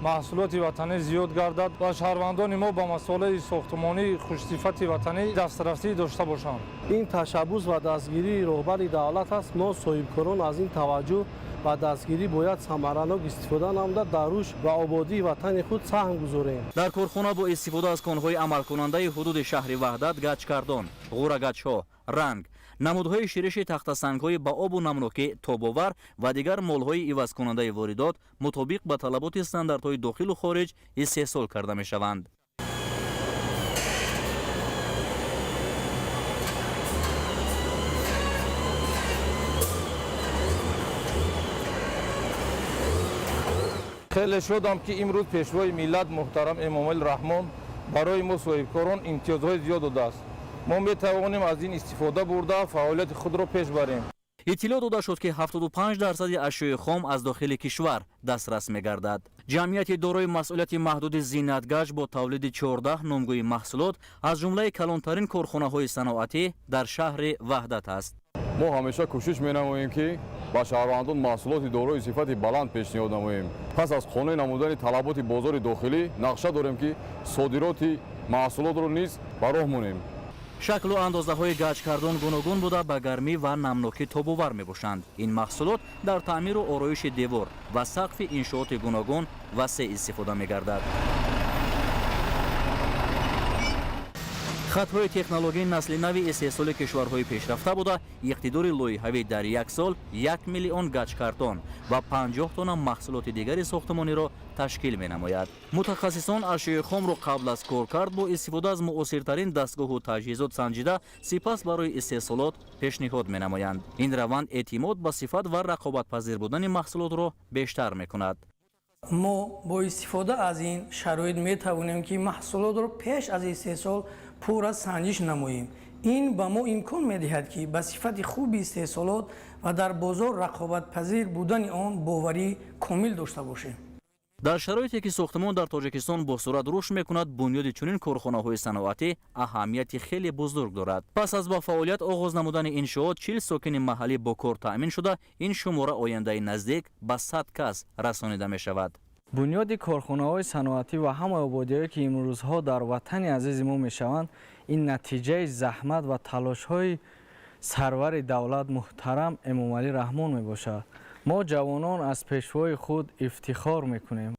S24: маҳсулоти ватанӣ зиёд гардад ва шаҳрвандони мо ба масолеҳи сохтмонии хушсифати ватанӣ дастрасӣ дошта бошанд.
S25: Ин ташаббус ва дастгирии роҳбари давлат аст. Мо соҳибкорон аз ин таваҷҷӯҳ ва дастгирӣ бояд самаранок истифода намуда, дар рушд ва ободии ватани худ саҳм гузорем.
S23: Дар корхона бо истифода аз конҳои амалкунандаи ҳудуди шаҳри Ваҳдат гачкардон, ғӯрагачҳо, ранг, намудҳои шириши тахтасангҳои ба обу намнокӣ тобовар ва дигар молҳои ивазкунандаи воридот мутобиқ ба талаботи стандартҳои дохилу хориҷ истеҳсол карда мешаванд.
S24: Хеле шодам, ки имрӯз Пешвои миллат муҳтарам Эмомалӣ Раҳмон барои мо соҳибкорон имтиёзҳои зиёд додааст. Мо метавонем аз ин истифода бурда, фаъолияти худро пеш барем.
S23: Иттилоъ дода шуд, ки 75% ашёи хом аз дохили кишвар дастрас мегардад. Ҷамъияти дорои масъулияти маҳдуди Зинатгаҷ бо тавлиди 14 номгӯи маҳсулот аз ҷумлаи калонтарин корхонаҳои саноатӣ дар шаҳри Ваҳдат аст.
S26: Мо ҳамеша кӯшиш менамоем, ки ба шаҳрвандон маҳсулоти дорои сифати баланд пешниҳод намоем. Пас аз қонеъ намудани талаботи бозори дохилӣ нақша дорем, ки содироти маҳсулотро низ ба роҳ монем.
S23: Шаклу андозаҳои гаҷкардон гуногун буда, ба гармӣ ва намнокӣ тобовар мебошанд. Ин маҳсулот дар таъмиру ороиши девор ва сақфи иншооти гуногун васеъ истифода мегардад. Хатҳои технологияи насли нави истеҳсоли кишварҳои пешрафта буда, иқтидори лоиҳавӣ дар як сол 1 миллион гаҷкартон ва 50 тонна маҳсулоти дигари сохтмониро ташкил менамояд. Мутахассисон ашёи хомро қабл аз коркард бо истифода аз муосиртарин дастгоҳу таҷҳизот санҷида, сипас барои истеҳсолот пешниҳод менамоянд. Ин раванд эътимод ба сифат ва рақобатпазир будани маҳсулотро бештар мекунад.
S27: Мо бо истифода аз ин шароит метавонем, ки маҳсулотро пеш аз истеҳсол пурра санҷиш намоем. Ин ба мо имкон медиҳад, ки ба сифати хуби истеҳсолот ва дар бозор рақобатпазир будани он боварии комил дошта бошем.
S23: Дар шароите ки сохтмон дар Тоҷикистон бо суръат рушд мекунад, бунёди чунин корхонаҳои саноатӣ аҳамияти хеле бузург дорад. Пас аз ба фаъолият оғоз намудани иншоот, 40 сокини маҳаллӣ бо кор таъмин шуда, ин шумора ояндаи наздик ба 100 кас расонида мешавад.
S3: Бунёди корхонаҳои саноатӣ ва ҳамаи ободиҳое, ки имрӯзҳо дар ватани азизи мо мешаванд, ин натиҷаи заҳмат ва талошҳои сарвари давлат муҳтарам Эмомалӣ Раҳмон мебошад. Мо ҷавонон аз пешвои худ ифтихор мекунем.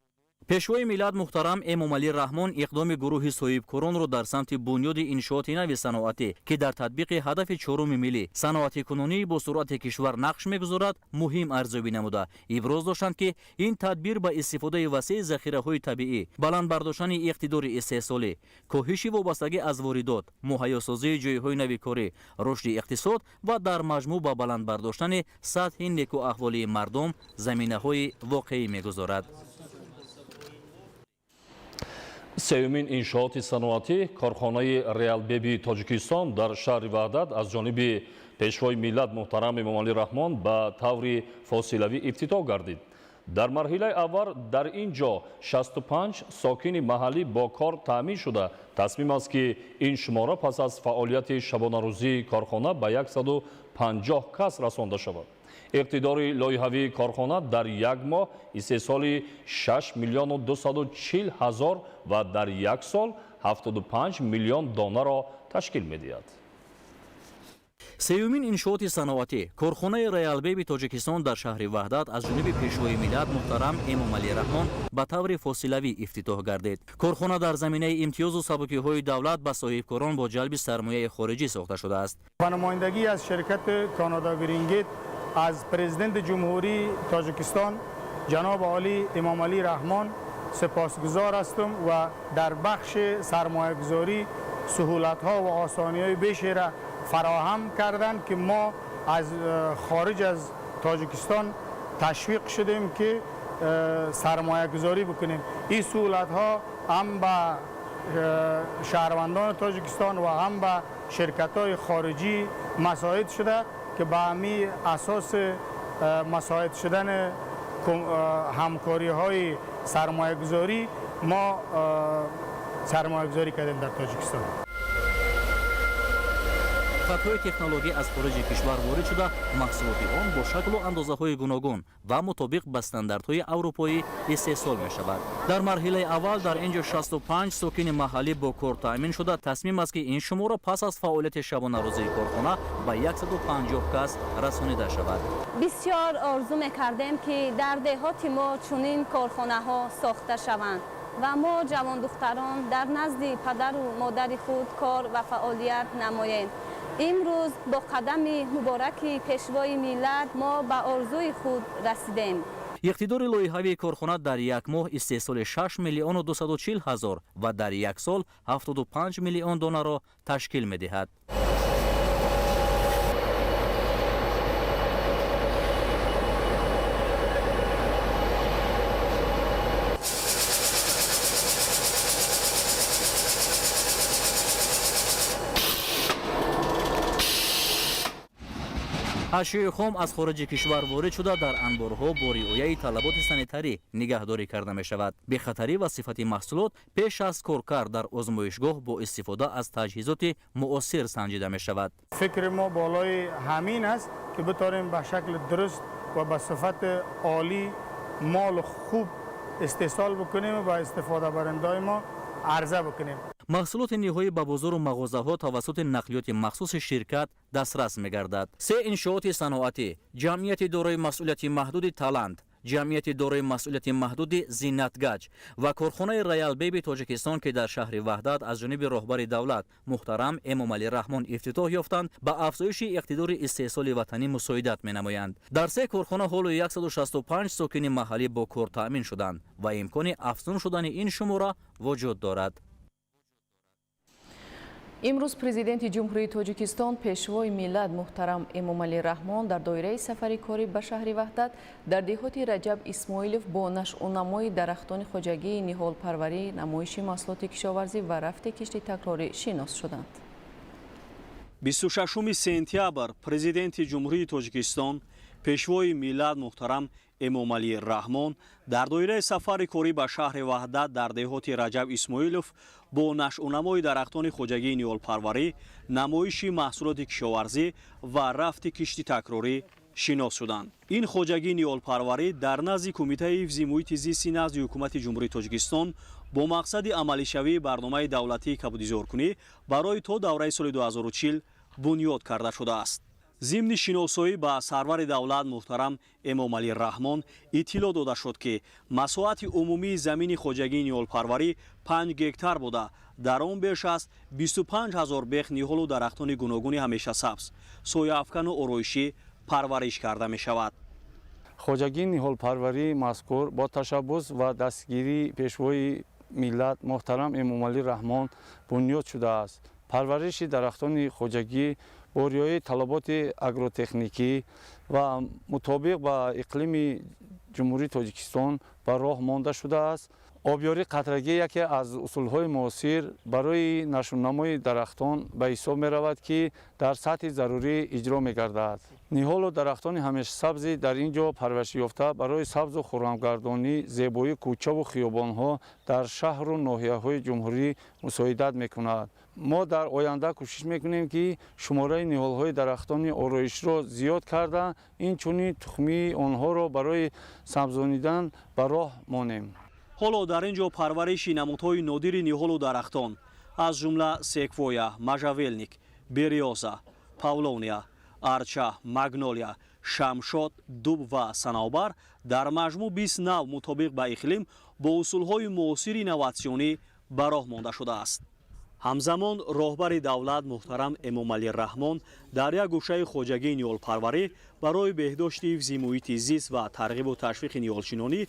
S23: Пешвои миллат муҳтарам Эмомалӣ Раҳмон иқдоми гурӯҳи соҳибкоронро дар самти бунёди иншооти нави саноатӣ, ки дар татбиқи ҳадафи чоруми миллӣ саноатикунонии бо суръати кишвар нақш мегузорад, муҳим арзёбӣ намуда, иброз доштанд, ки ин тадбир ба истифодаи васеи захираҳои табиӣ, баланд бардоштани иқтидори истеҳсолӣ, коҳиши вобастагӣ аз воридот, муҳайёсозии ҷойҳои нави корӣ, рушди иқтисод ва дар маҷмӯъ ба баланд бардоштани сатҳи некуаҳволии мардум заминаҳои воқеӣ мегузорад.
S8: Сеюмин иншооти саноатӣ, корхонаи Реалбеби Тоҷикистон дар шаҳри Ваҳдат аз ҷониби пешвои миллат муҳтарам Эмомалӣ Раҳмон ба таври фосилавӣ ифтитоҳ гардид. Дар марҳилаи аввал дар ин ҷо 65 сокини маҳаллӣ бо кор таъмин шуда, тасмим аст, ки ин шумора пас аз фаъолияти шабонарӯзии корхона ба 150 кас расонда шавад. Иқтидори лоиҳавии корхона дар як моҳ истеҳсоли 6 миллиону 240 ҳазор ва дар як сол 75 миллион донаро ташкил медиҳад.
S23: Сеюмин иншооти саноатӣ, корхонаи Реалбеби Тоҷикистон дар шаҳри Ваҳдат аз ҷониби пешвои миллат муҳтарам Эмомалӣ Раҳмон ба таври фосилавӣ ифтитоҳ гардид. Корхона дар заминаи имтиёзу сабукиҳои давлат ба соҳибкорон бо ҷалби сармояи хориҷӣ сохта шудааст.
S5: Ба намояндагӣ аз ширкати Канада Грингет аз президенти ҷумҳурии Тоҷикистон ҷаноби олӣ Эмомалӣ Раҳмон сипосгузор ҳастам ва дар бахши сармоягузорӣ суҳулатҳо ва осониҳои бешера фароҳам карданд, ки мо аз хориҷ аз Тоҷикистон ташвиқ шудем, ки сармоягузорӣ бикунем. Ин суҳулатҳо ҳам ба шаҳрвандони Тоҷикистон ва ҳам ба ширкатҳои хориҷӣ масоид шуда, ки ба ҳамин асоси масоид шудани ҳамкориҳои сармоягузорӣ мо сармоягузорӣ кардем дар Тоҷикистон.
S23: Хатҳои технологӣ аз хориҷи кишвар ворид шуда, маҳсулоти он бо шаклу андозаҳои гуногун ва мутобиқ ба стандартҳои аврупоӣ истеҳсол мешавад. Дар марҳилаи аввал дар ин ҷо 65 сокини маҳаллӣ бо кор таъмин шуда, тасмим аст, ки ин шумора пас аз фаъолияти шабонарӯзии корхона ба 150 кас расонида шавад.
S9: Бисёр орзу мекардем, ки дар деҳоти мо чунин корхонаҳо сохта шаванд ва мо ҷавондухтарон дар назди падару модари худ кор ва фаъолият намоем. Имрӯз бо қадами мубораки пешвои миллат мо ба орзуи худ расидем.
S23: Иқтидори лоиҳавии корхона дар як моҳ истеҳсоли 6 миллиону 240 ҳазор ва дар як сол 75 миллион донаро ташкил медиҳад. Ашёи хом аз хориҷи кишвар ворид шуда, дар анборҳо бо риояи талаботи санитарӣ нигаҳдорӣ карда мешавад. Бехатарӣ ва сифати маҳсулот пеш аз коркард дар озмоишгоҳ бо истифода аз таҷҳизоти муосир санҷида мешавад.
S5: Фикри мо болои ҳамин аст, ки битавонем ба шакли дуруст ва ба сифати олӣ мол хуб истеҳсол бикунем ва истифодабарандаҳои мо арза бикунем.
S23: Маҳсулоти ниҳоӣ ба бозору мағозаҳо тавассути нақлиёти махсуси ширкат дастрас мегардад. Се иншооти саноатӣ, ҷамъияти дорои масъулияти маҳдуди Талант, ҷамъияти дорои масъулияти маҳдуди Зиннатгач ва корхонаи Роялбеби Тоҷикистон, ки дар шаҳри Ваҳдат аз ҷониби роҳбари давлат муҳтарам Эмомалӣ Раҳмон ифтитоҳ ёфтанд, ба афзоиши иқтидори истеҳсоли ватанӣ мусоидат менамоянд. Дар се корхона ҳоло 165 сокини маҳаллӣ бо кор таъмин шуданд ва имкони афзун шудани ин шумора вуҷуд дорад.
S7: Имрӯз президенти Ҷумҳурии Тоҷикистон, пешвои миллат муҳтарам Эмомалӣ Раҳмон дар доираи сафари корӣ ба шаҳри Ваҳдат дар деҳоти Раҷаб Исмоилов бо нашъунамои дарахтони хоҷагии ниҳолпарварӣ, намоиши маҳсулоти кишоварзӣ ва рафти кишти такрорӣ шинос шуданд.
S10: 26 сентябр президенти Ҷумҳурии Тоҷикистон, пешвои миллат муҳтарам Эмомалӣ Раҳмон дар доираи сафари корӣ ба шаҳри Ваҳдат дар деҳоти Раҷаб Исмоилов бо нашъунамои дарахтони хоҷагии ниҳолпарварӣ, намоиши маҳсулоти кишоварзӣ ва рафти кишти такрорӣ Шинос шуданд. Ин хоҷагии ниҳолпарварӣ дар назди Кумитаи ҳифзи муҳити зисти назди Ҳукумати Ҷумҳурии Тоҷикистон бо мақсади амалишавии барномаи давлатии кабудизоркунӣ барои то давраи соли 2040 бунёд карда шудааст. Зимни шиносоӣ ба сарвари давлат муҳтарам Эмомалӣ Раҳмон иттилоъ дода шуд, ки масоҳати умумии замини хоҷагии ниҳолпарварӣ 5 гектар буда, дар он беш аз 25 ҳазор бех ниҳолу дарахтони гуногуни ҳамешасабз, сояафкану ороишӣ парвариш карда мешавад.
S4: Хоҷагии ниҳолпарварии мазкур бо ташаббус ва дастгирии Пешвои миллат муҳтарам Эмомалӣ Раҳмон бунёд шудааст. Парвариши дарахтони хоҷагӣ бо риояи талаботи агротехникӣ ва мутобиқ ба иқлими Ҷумҳурии Тоҷикистон ба роҳ монда шудааст. Обёрии қатрагӣ яке аз усулҳои муосир барои нашъунамои дарахтон ба ҳисоб меравад, ки дар сатҳи зарурӣ иҷро мегардад. Ниҳолу дарахтони ҳамешасабзи дар ин ҷо парваришёфта барои сабзу хуррамгардонӣ, зебоии кӯчаву хиёбонҳо дар шаҳру ноҳияҳои ҷумҳурӣ мусоидат мекунад. Мо дар оянда кӯшиш мекунем, ки шумораи ниҳолҳои дарахтони ороишро зиёд карда, инчунин тухмии онҳоро барои сабзонидан ба роҳ монем.
S10: Ҳоло дар ин ҷо парвариши намудҳои нодири ниҳолу дарахтон, аз ҷумла секвоя, можжевельник, берёза, павловния, арча, магнолия, шамшод, дуб ва санавбар дар маҷмӯъ 20 нав мутобиқ ба иқлим бо усулҳои муосири инноватсионӣ ба роҳ монда шудааст. Ҳамзамон роҳбари давлат муҳтарам Эмомалӣ Раҳмон дар як гӯшаи хоҷагии ниҳолпарварӣ барои беҳдошти ҳифзи муҳити зист ва тарғибу ташвиқи ниҳолшинонӣ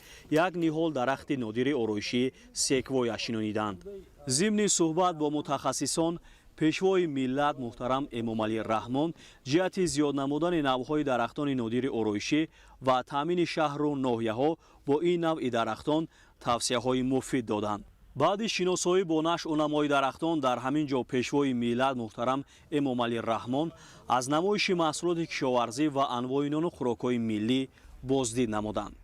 S10: як ниҳол дарахти нодири ороишӣ секвоя шинониданд. Зимни суҳбат бо мутахассисон Пешвои миллат муҳтарам Эмомалӣ Раҳмон ҷиҳати зиёд намудани навъҳои дарахтони нодири ороишӣ ва таъмини шаҳру ноҳияҳо бо ин навъи дарахтон тавсияҳои муфид доданд. Баъди шиносоӣ бо нашъу намои дарахтон дар ҳамин ҷо Пешвои миллат муҳтарам Эмомалӣ Раҳмон аз намоиши маҳсулоти кишоварзӣ ва анвои нону хӯрокҳои миллӣ боздид намуданд.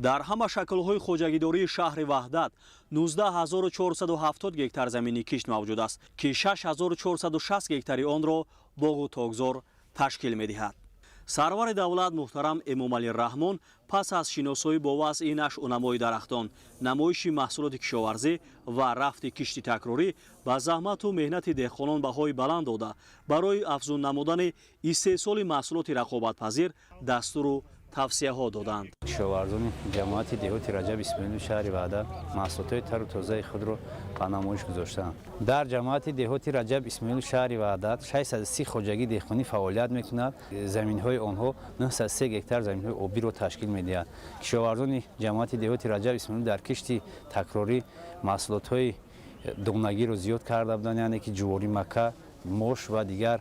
S10: Дар ҳама шаклҳои хоҷагидории шаҳри Ваҳдат 19470 гектар замини кишт мавҷуд аст, ки 6460 гектари онро боғу токзор ташкил медиҳад. Сарвари давлат муҳтарам Эмомалӣ Раҳмон пас аз шиносоӣ бо вазъи нашъу намои дарахтон, намоиши маҳсулоти кишоварзӣ ва рафти кишти такрорӣ ба заҳмату меҳнати деҳқонон баҳои баланд дода, барои афзун намудани истеҳсоли маҳсулоти рақобатпазир дастуру тавсияҳо доданд.
S12: Кишоварзони ҷамоати деҳоти Раҷаб Исмоилов шаҳри Ваҳдат маҳсулотҳои тару тозаи худро ба намоиш гузоштаанд. Дар ҷамоати деҳоти Раҷаб Исмоилов шаҳри Ваҳдат 630 хоҷагии деҳқонӣ фаъолият мекунад. Заминҳои онҳо 903 гектар заминҳои обиро ташкил медиҳад. Кишоварзони ҷамоати деҳоти Раҷаб Исмоилов дар кишти такрорӣ маҳсулотҳои донагиро зиёд карда буданд, яъне ки ҷуворӣ, мака, мош ва дигар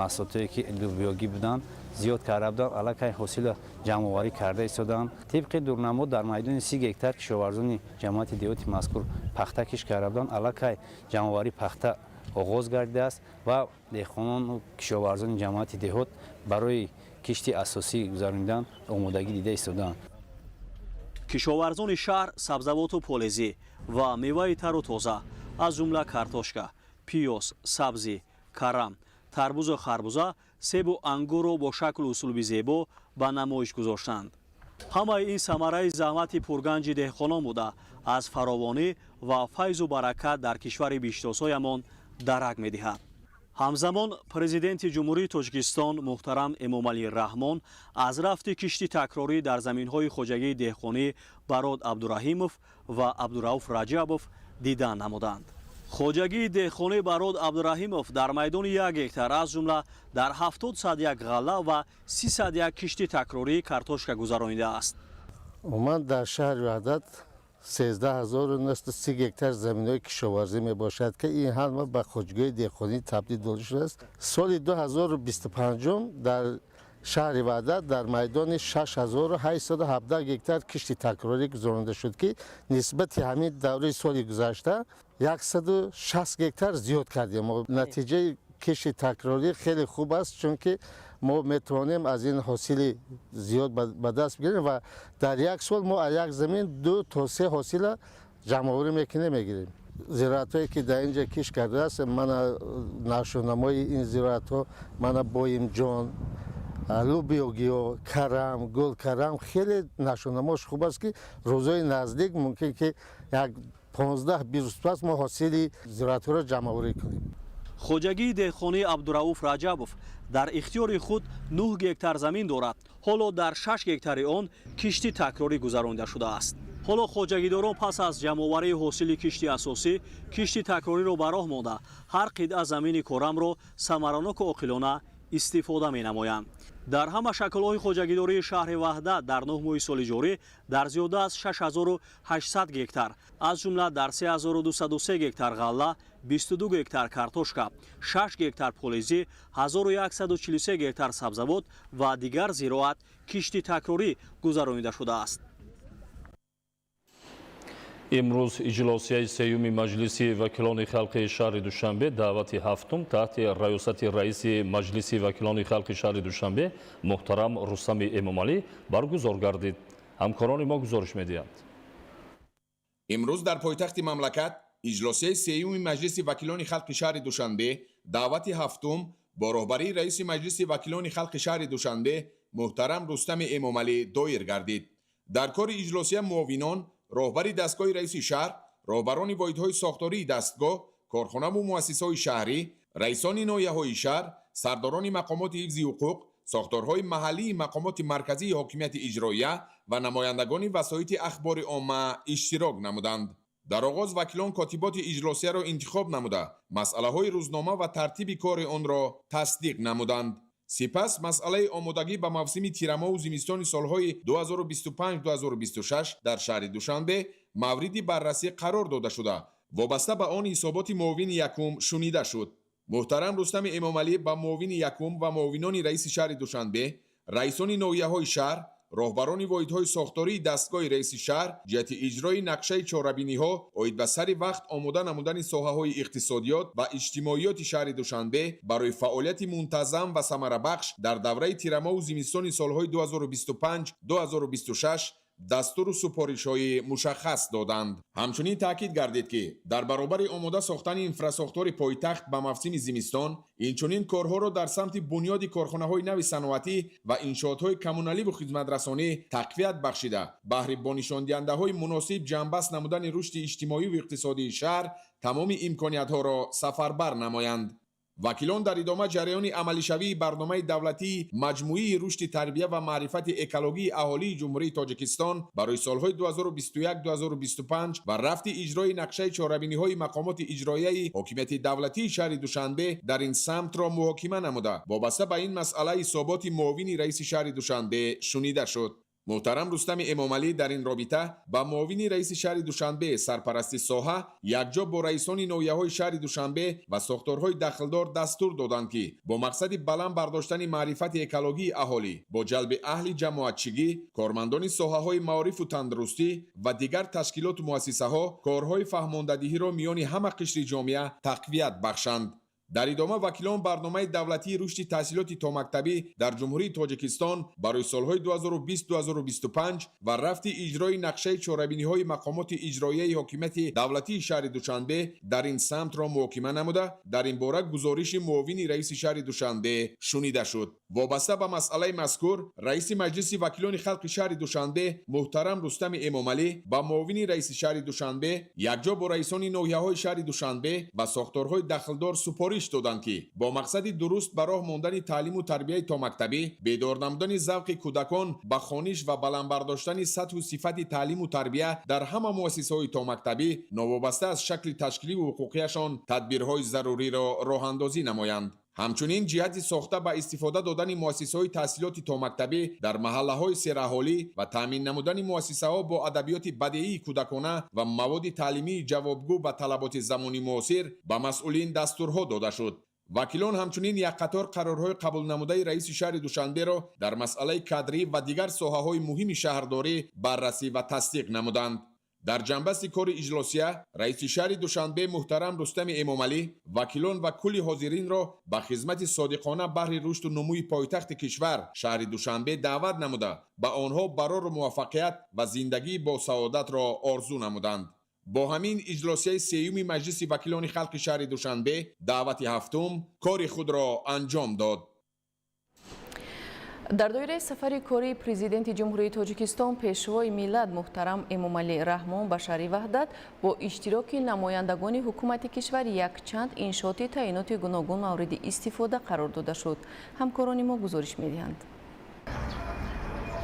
S12: маҳсулотҳое ки лӯбиёгӣ буданд зиёд карда буданд, аллакай ҳосила ҷамъоварӣ карда истоданд. Тибқи дурнамо дар майдони 30 гектар кишоварзони ҷамоати деҳоти мазкур пахта кишт карда буданд, аллакай ҷамъоварии пахта оғоз гардидааст ва деҳқонону кишоварзони ҷамоати деҳот барои кишти асосӣ гузаронидан омодагӣ дида истодаанд.
S10: Кишоварзони шаҳр сабзавоту полезӣ ва меваи тару тоза, аз ҷумла картошка, пиёз, сабзӣ, карам, тарбузу харбуза, себу ангурро бо шаклу услуби зебо ба намоиш гузоштанд. Ҳамаи ин самараи заҳмати пурганҷи деҳқонон буда, аз фаровонӣ ва файзу баракат дар кишвари биштосоямон дарак медиҳад. Ҳамзамон Президенти Ҷумҳурии Тоҷикистон муҳтарам Эмомалӣ Раҳмон аз рафти кишти такрорӣ дар заминҳои хоҷагии деҳқонӣ Барод Абдураҳимов ва Абдурауф Раҷабов дидан намуданд. Хоҷагии деҳқонӣ Барод Абдураҳимов дар майдони 1 гектар, аз ҷумла дар 70 як ғалла ва 301 кишти такрории картошка гузаронидааст.
S13: Умуман дар шаҳри Ваҳдат 13 930 гектар заминҳои кишоварзӣ мебошад, ки ин ҳама ба хоҷагиҳои деҳқонӣ табдил дода шудааст. Соли 2025 дар шаҳри Ваҳдат дар майдони 6817 гектар кишти такрорӣ гузаронида шуд, ки нисбати ҳамин давраи соли гузашта 160 гектар зиёд кардем. Натиҷаи кишти такрорӣ хеле хуб аст, чунки мо метавонем аз ин ҳосили зиёд ба даст бигирем ва дар як сол мо аз як замин ду то се ҳосила ҷамъоварӣ мекунем, мегирем. Зироатҳое ки дар инҷа кишт кардааст, мана нашъунамои ин зироатҳо, мана боимҷон. Лӯбиёгиҳо, карам, гулкарам хеле нашъунамош хуб аст, ки рӯзҳои наздик мумкин ки як 15-20 рӯз пас мо ҳосили зироатҳоро ҷамъоварӣ кунем.
S10: Хоҷагии деҳқонии Абдурауф Раҷабов дар ихтиёри худ 9 гектар замин дорад. Ҳоло дар 6 гектари он кишти такрорӣ гузаронида шудааст. Ҳоло хоҷагидорон пас аз ҷамъоварии ҳосили кишти асосӣ кишти такрориро ба роҳ монда, ҳар қитъа замини корамро самараноку оқилона истифода менамоянд. Дар ҳама шаклҳои хоҷагидории шаҳри Ваҳдат дар 9 моҳи соли ҷорӣ дар зиёда аз 6800 гектар, аз ҷумла дар 3203 гектар ғалла, 22 гектар картошка, 6 гектар полизӣ, 1143 гектар сабзавот ва дигар зироат кишти такрорӣ гузаронида шудааст.
S8: Имрӯз иҷлосияи сеюми Маҷлиси вакилони халқи шаҳри Душанбе даъвати ҳафтум таҳти раёсати раиси Маҷлиси вакилони халқи шаҳри Душанбе муҳтарам Рустами Эмомалӣ баргузор гардид. Ҳамкорони мо гузориш медиҳанд.
S14: Имрӯз дар пойтахти мамлакат иҷлосияи сеюми Маҷлиси вакилони халқи шаҳри Душанбе даъвати ҳафтум бо роҳбарии раиси Маҷлиси вакилони халқи шаҳри Душанбе муҳтарам Рустами Эмомалӣ доир гардид. Дар кори иҷлосия муовинон, роҳбари дастгоҳи раиси шаҳр, роҳбарони воҳидҳои сохтории дастгоҳ, корхонаву муассисаҳои шаҳрӣ, раисони ноҳияҳои шаҳр, сардорони мақомоти ҳифзи ҳуқуқ, сохторҳои маҳаллии мақомоти марказии ҳокимияти иҷроия ва намояндагони васоити ахбори омма иштирок намуданд. Дар оғоз вакилон котиботи иҷлосияро интихоб намуда, масъалаҳои рӯзнома ва тартиби кори онро тасдиқ намуданд. Сипас масъалаи омодагӣ ба мавсими тирамоҳу зимистони солҳои 2025-2026 дар шаҳри Душанбе мавриди баррасӣ қарор дода шуда, вобаста ба он ҳисоботи муовини якум шунида шуд. Муҳтарам Рустами Эмомалӣ ба муовини якум ва муовинони раиси шаҳри Душанбе, раисони ноҳияҳои шаҳр, роҳбарони воҳидҳои сохтории дастгоҳи раиси шаҳр ҷиҳати иҷрои нақшаи чорабиниҳо оид ба сари вақт омода намудани соҳаҳои иқтисодиёт ва иҷтимоиёти шаҳри Душанбе барои фаъолияти мунтазам ва самарабахш дар давраи тирамоҳу зимистони солҳои 2025-2026 дастуру супоришҳои мушаххас доданд. Ҳамчунин таъкид гардид, ки дар баробари омода сохтани инфрасохтори пойтахт ба мавсими зимистон, инчунин корҳоро дар самти бунёди корхонаҳои нави саноатӣ ва иншоотҳои коммуналиву хизматрасонӣ тақвият бахшида, баҳри бо нишондиҳандаҳои муносиб ҷамъбаст намудани рушди иҷтимоиву иқтисодии шаҳр тамоми имкониятҳоро сафарбар намоянд. Вакилон дар идома ҷараёни амалишавии барномаи давлатии маҷмӯии рушди тарбия ва маърифати экологии аҳолии Ҷумҳурии Тоҷикистон барои солҳои 2021-2025 ва рафти иҷрои нақшаи чорабиниҳои мақомоти иҷроияи ҳокимияти давлатии шаҳри Душанбе дар ин самтро муҳокима намуда, вобаста ба ин масъала ҳисоботи муовини раиси шаҳри Душанбе шунида шуд. Муҳтарам Рустами Эмомалӣ дар ин робита ба муовини раиси шаҳри Душанбе, сарпарасти соҳа, якҷо бо раисони ноҳияҳои шаҳри Душанбе ва сохторҳои дахлдор дастур доданд, ки бо мақсади баланд бардоштани маърифати экологии аҳолӣ бо ҷалби аҳли ҷамоатчигӣ, кормандони соҳаҳои маорифу тандурустӣ ва дигар ташкилоту муассисаҳо корҳои фаҳмондадиҳиро миёни ҳама қишри ҷомеа тақвият бахшанд. Дар идома вакилон барномаи давлатии рушди таҳсилоти томактабӣ дар Ҷумҳурии Тоҷикистон барои солҳои 2020-2025 ва рафти иҷрои нақшаи чорабиниҳои мақомоти иҷроияи ҳокимияти давлатии шаҳри Душанбе дар ин самтро муҳокима намуда, дар ин бора гузориши муовини раиси шаҳри Душанбе шунида шуд. Вобаста ба масъалаи мазкур раиси Маҷлиси вакилони халқи шаҳри Душанбе муҳтарам Рустами Эмомалӣ ба муовини раиси шаҳри Душанбе якҷо бо раисони ноҳияҳои шаҳри Душанбе ва сохторҳои дахлдор супориш доданд, ки бо мақсади дуруст ба роҳ мондани таълиму тарбияи томактабӣ, бедор намудани завқи кӯдакон ба хониш ва баланд бардоштани сатҳу сифати таълиму тарбия дар ҳама муассисаҳои томактабӣ новобаста аз шакли ташкиливу ҳуқуқияшон тадбирҳои заруриро роҳандозӣ намоянд. Ҳамчунин ҷиҳати сохта ба истифода додани муассисаҳои таҳсилоти томактабӣ дар маҳаллаҳои сераҳолӣ ва таъмин намудани муассисаҳо бо адабиёти бадеии кӯдакона ва маводи таълимии ҷавобгӯ ба талаботи замони муосир ба масъулин дастурҳо дода шуд. Вакилон ҳамчунин як қатор қарорҳои қабулнамудаи раиси шаҳри Душанберо дар масъалаи кадрӣ ва дигар соҳаҳои муҳими шаҳрдорӣ баррасӣ ва тасдиқ намуданд. Дар ҷанбасти кори иҷлосия раиси шаҳри Душанбе муҳтарам Рустами Эмомалӣ вакилон ва кулли ҳозиринро ба хизмати содиқона баҳри рушду нумӯи пойтахти кишвар шаҳри Душанбе даъват намуда, ба онҳо барору муваффақият ва зиндагии босаодатро орзу намуданд. Бо ҳамин иҷлосияи сеюми Маҷлиси вакилони халқи шаҳри Душанбе даъвати ҳафтум кори худро анҷом дод.
S7: Дар доираи сафари кории Президенти Ҷумҳурии Тоҷикистон, Пешвои миллат муҳтарам Эмомалӣ Раҳмон ба шаҳри Ваҳдат бо иштироки намояндагони ҳукумати кишвар якчанд иншооти таъиноти гуногун мавриди истифода қарор дода шуд. Ҳамкорони мо гузориш медиҳанд.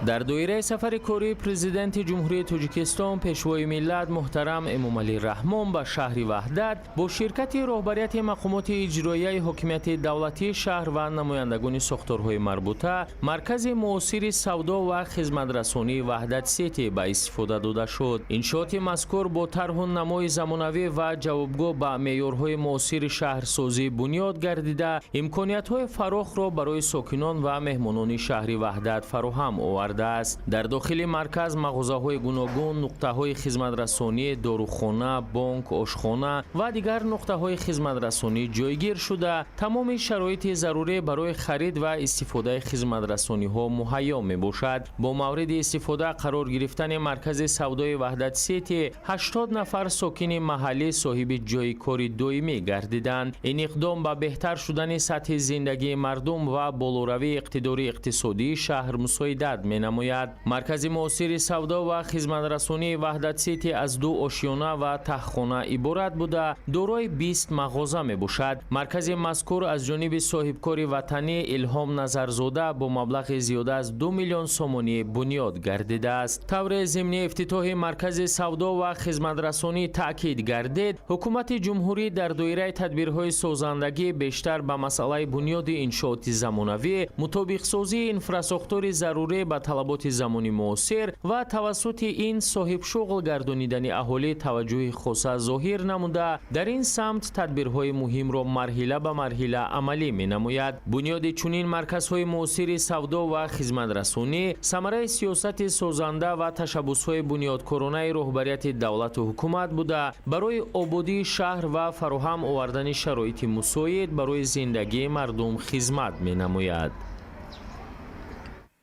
S6: Дар доираи сафари кории Президенти Ҷумҳурии Тоҷикистон, Пешвои миллат муҳтарам Эмомалӣ Раҳмон ба шаҳри Ваҳдат бо ширкати роҳбарияти мақомоти иҷроияи ҳокимияти давлатии шаҳр ва намояндагони сохторҳои марбута маркази муосири савдо ва хизматрасонии Ваҳдат Сити ба истифода дода шуд. Иншооти мазкур бо тарҳу намои замонавӣ ва ҷавобгӯ ба меъёрҳои муосири шаҳрсозӣ бунёд гардида, имкониятҳои фарохро барои сокинон ва меҳмонони шаҳри Ваҳдат фароҳам овард. Дар дохили марказ мағозаҳои гуногун, нуқтаҳои хизматрасонӣ, дорухона, бонк, ошхона ва дигар нуқтаҳои хизматрасонӣ ҷойгир шуда, тамоми шароити зарурӣ барои харид ва истифодаи хизматрасониҳо муҳайё мебошад. Бо мавриди истифода қарор гирифтани маркази савдои Ваҳдат Сити 80 нафар сокини маҳаллӣ соҳиби ҷойи кори доимӣ гардиданд. Ин иқдом ба беҳтар шудани сатҳи зиндагии мардум ва болоравии иқтидори иқтисодии шаҳр мусоидат менамояд. Маркази муосири савдо ва хизматрасонии Ваҳдат Сити аз ду ошёна ва таҳхона иборат буда, дорои 20 мағоза мебошад. Маркази мазкур аз ҷониби соҳибкори ватанӣ Илҳом Назарзода бо маблағи зиёда аз 2 миллион сомонӣ бунёд гардидааст. Тавре зимни ифтитоҳи маркази савдо ва хизматрасонӣ таъкид гардид, ҳукумати ҷумҳурӣ дар доираи тадбирҳои созандагӣ бештар ба масъалаи бунёди иншооти замонавӣ, мутобиқсозии инфрасохтори зарурӣ ба талаботи замони муосир ва тавассути ин соҳибшуғл гардонидани аҳолӣ таваҷҷӯҳи хоса зоҳир намуда, дар ин самт тадбирҳои муҳимро марҳила ба марҳила амалӣ менамояд. Бунёди чунин марказҳои муосири савдо ва хизматрасонӣ самараи сиёсати созанда ва ташаббусҳои бунёдкоронаи роҳбарияти давлату ҳукумат буда, барои ободии шаҳр ва фароҳам овардани шароити мусоид барои зиндагии мардум хизмат менамояд.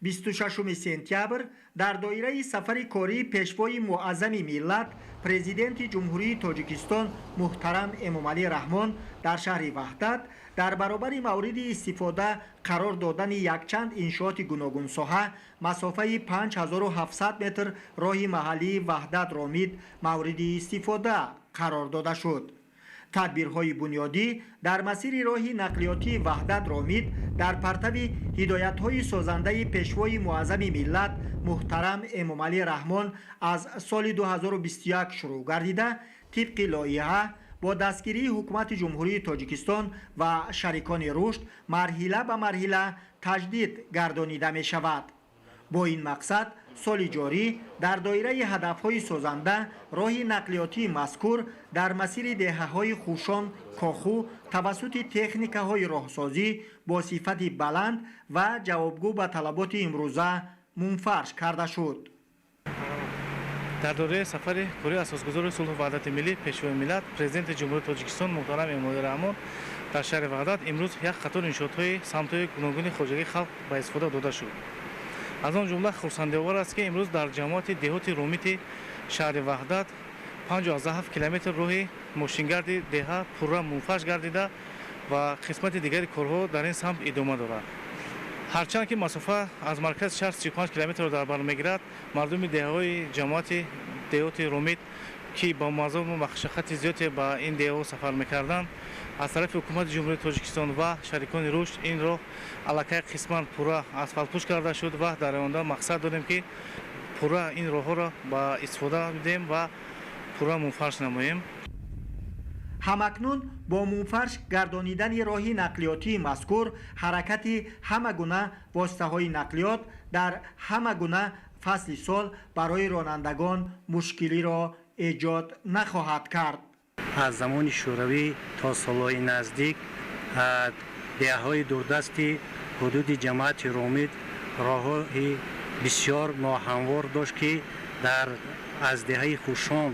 S15: 26 сентябр дар доираи сафари кории Пешвои муаззами миллат, Президенти Ҷумҳурии Тоҷикистон муҳтарам Эмомалӣ Раҳмон дар шаҳри Ваҳдат дар баробари мавриди истифода қарор додани якчанд иншооти гуногунсоҳа масофаи 5700 метр роҳи маҳаллии Ваҳдат Ромид мавриди истифода қарор дода шуд. Тадбирҳои бунёдӣ дар масири роҳи нақлиётии Ваҳдат Ромид дар партави ҳидоятҳои созандаи Пешвои муаззами миллат муҳтарам Эмомалӣ Раҳмон аз соли 2021 шурӯъ гардида, тибқи лоиҳа бо дастгирии ҳукумати Ҷумҳурии Тоҷикистон ва шарикони рушд марҳила ба марҳила таҷдид гардонида мешавад. Бо ин мақсад соли ҷорӣ дар доираи ҳадафҳои созанда роҳи нақлиётии мазкур дар масири деҳаҳои Хушон Коху тавассути техникаҳои роҳсозӣ бо сифати баланд ва ҷавобгӯ ба талаботи имрӯза мунфарш карда шуд.
S16: Дар доираи сафари кории асосгузори сулҳу ваҳдати миллӣ, Пешвои миллат, Президенти Ҷумҳурии Тоҷикистон муҳтарам Эмомалӣ Раҳмон дар шаҳри Ваҳдат имрӯз як қатор иншоотҳои самтҳои гуногуни хоҷагии халқ ба истифода дода шуд. Аз он ҷумла хурсандиовар аст, ки имрӯз дар ҷамоати деҳоти Ромити шаҳри Ваҳдат 5,7 километр роҳи мошингарди деҳа пурра мунфарш гардида ва қисмати дигари корҳо дар ин самт идома дорад. Ҳарчанд ки масофа аз маркази шаҳр 35 километрро дар бар мегирад, мардуми деҳаҳои ҷамоати деҳоти Ромит, ки бо муаззаму машаққати зиёде ба ин деҳаҳо сафар мекарданд, аз тарафи ҳукумати Ҷумҳурии Тоҷикистон ва шарикони рушд ин роҳ аллакай қисман пурра асфалтпӯш карда шуд ва дар оянда мақсад дорем, ки пурра ин роҳҳоро ба истифода бидем ва пурра мунфарш намоем.
S15: Ҳамакнун бо мунфарш гардонидани роҳи нақлиётии мазкур ҳаракати ҳама гуна воситаҳои нақлиёт дар ҳама гуна фасли сол барои ронандагон мушкилиро эҷод нахоҳад кард.
S17: Аз замони Шӯравӣ то солҳои наздик деҳаҳои дурдасти ҳудуди ҷамоати Ромид роҳҳои бисёр ноҳамвор дошт, ки аз деҳаи Хушон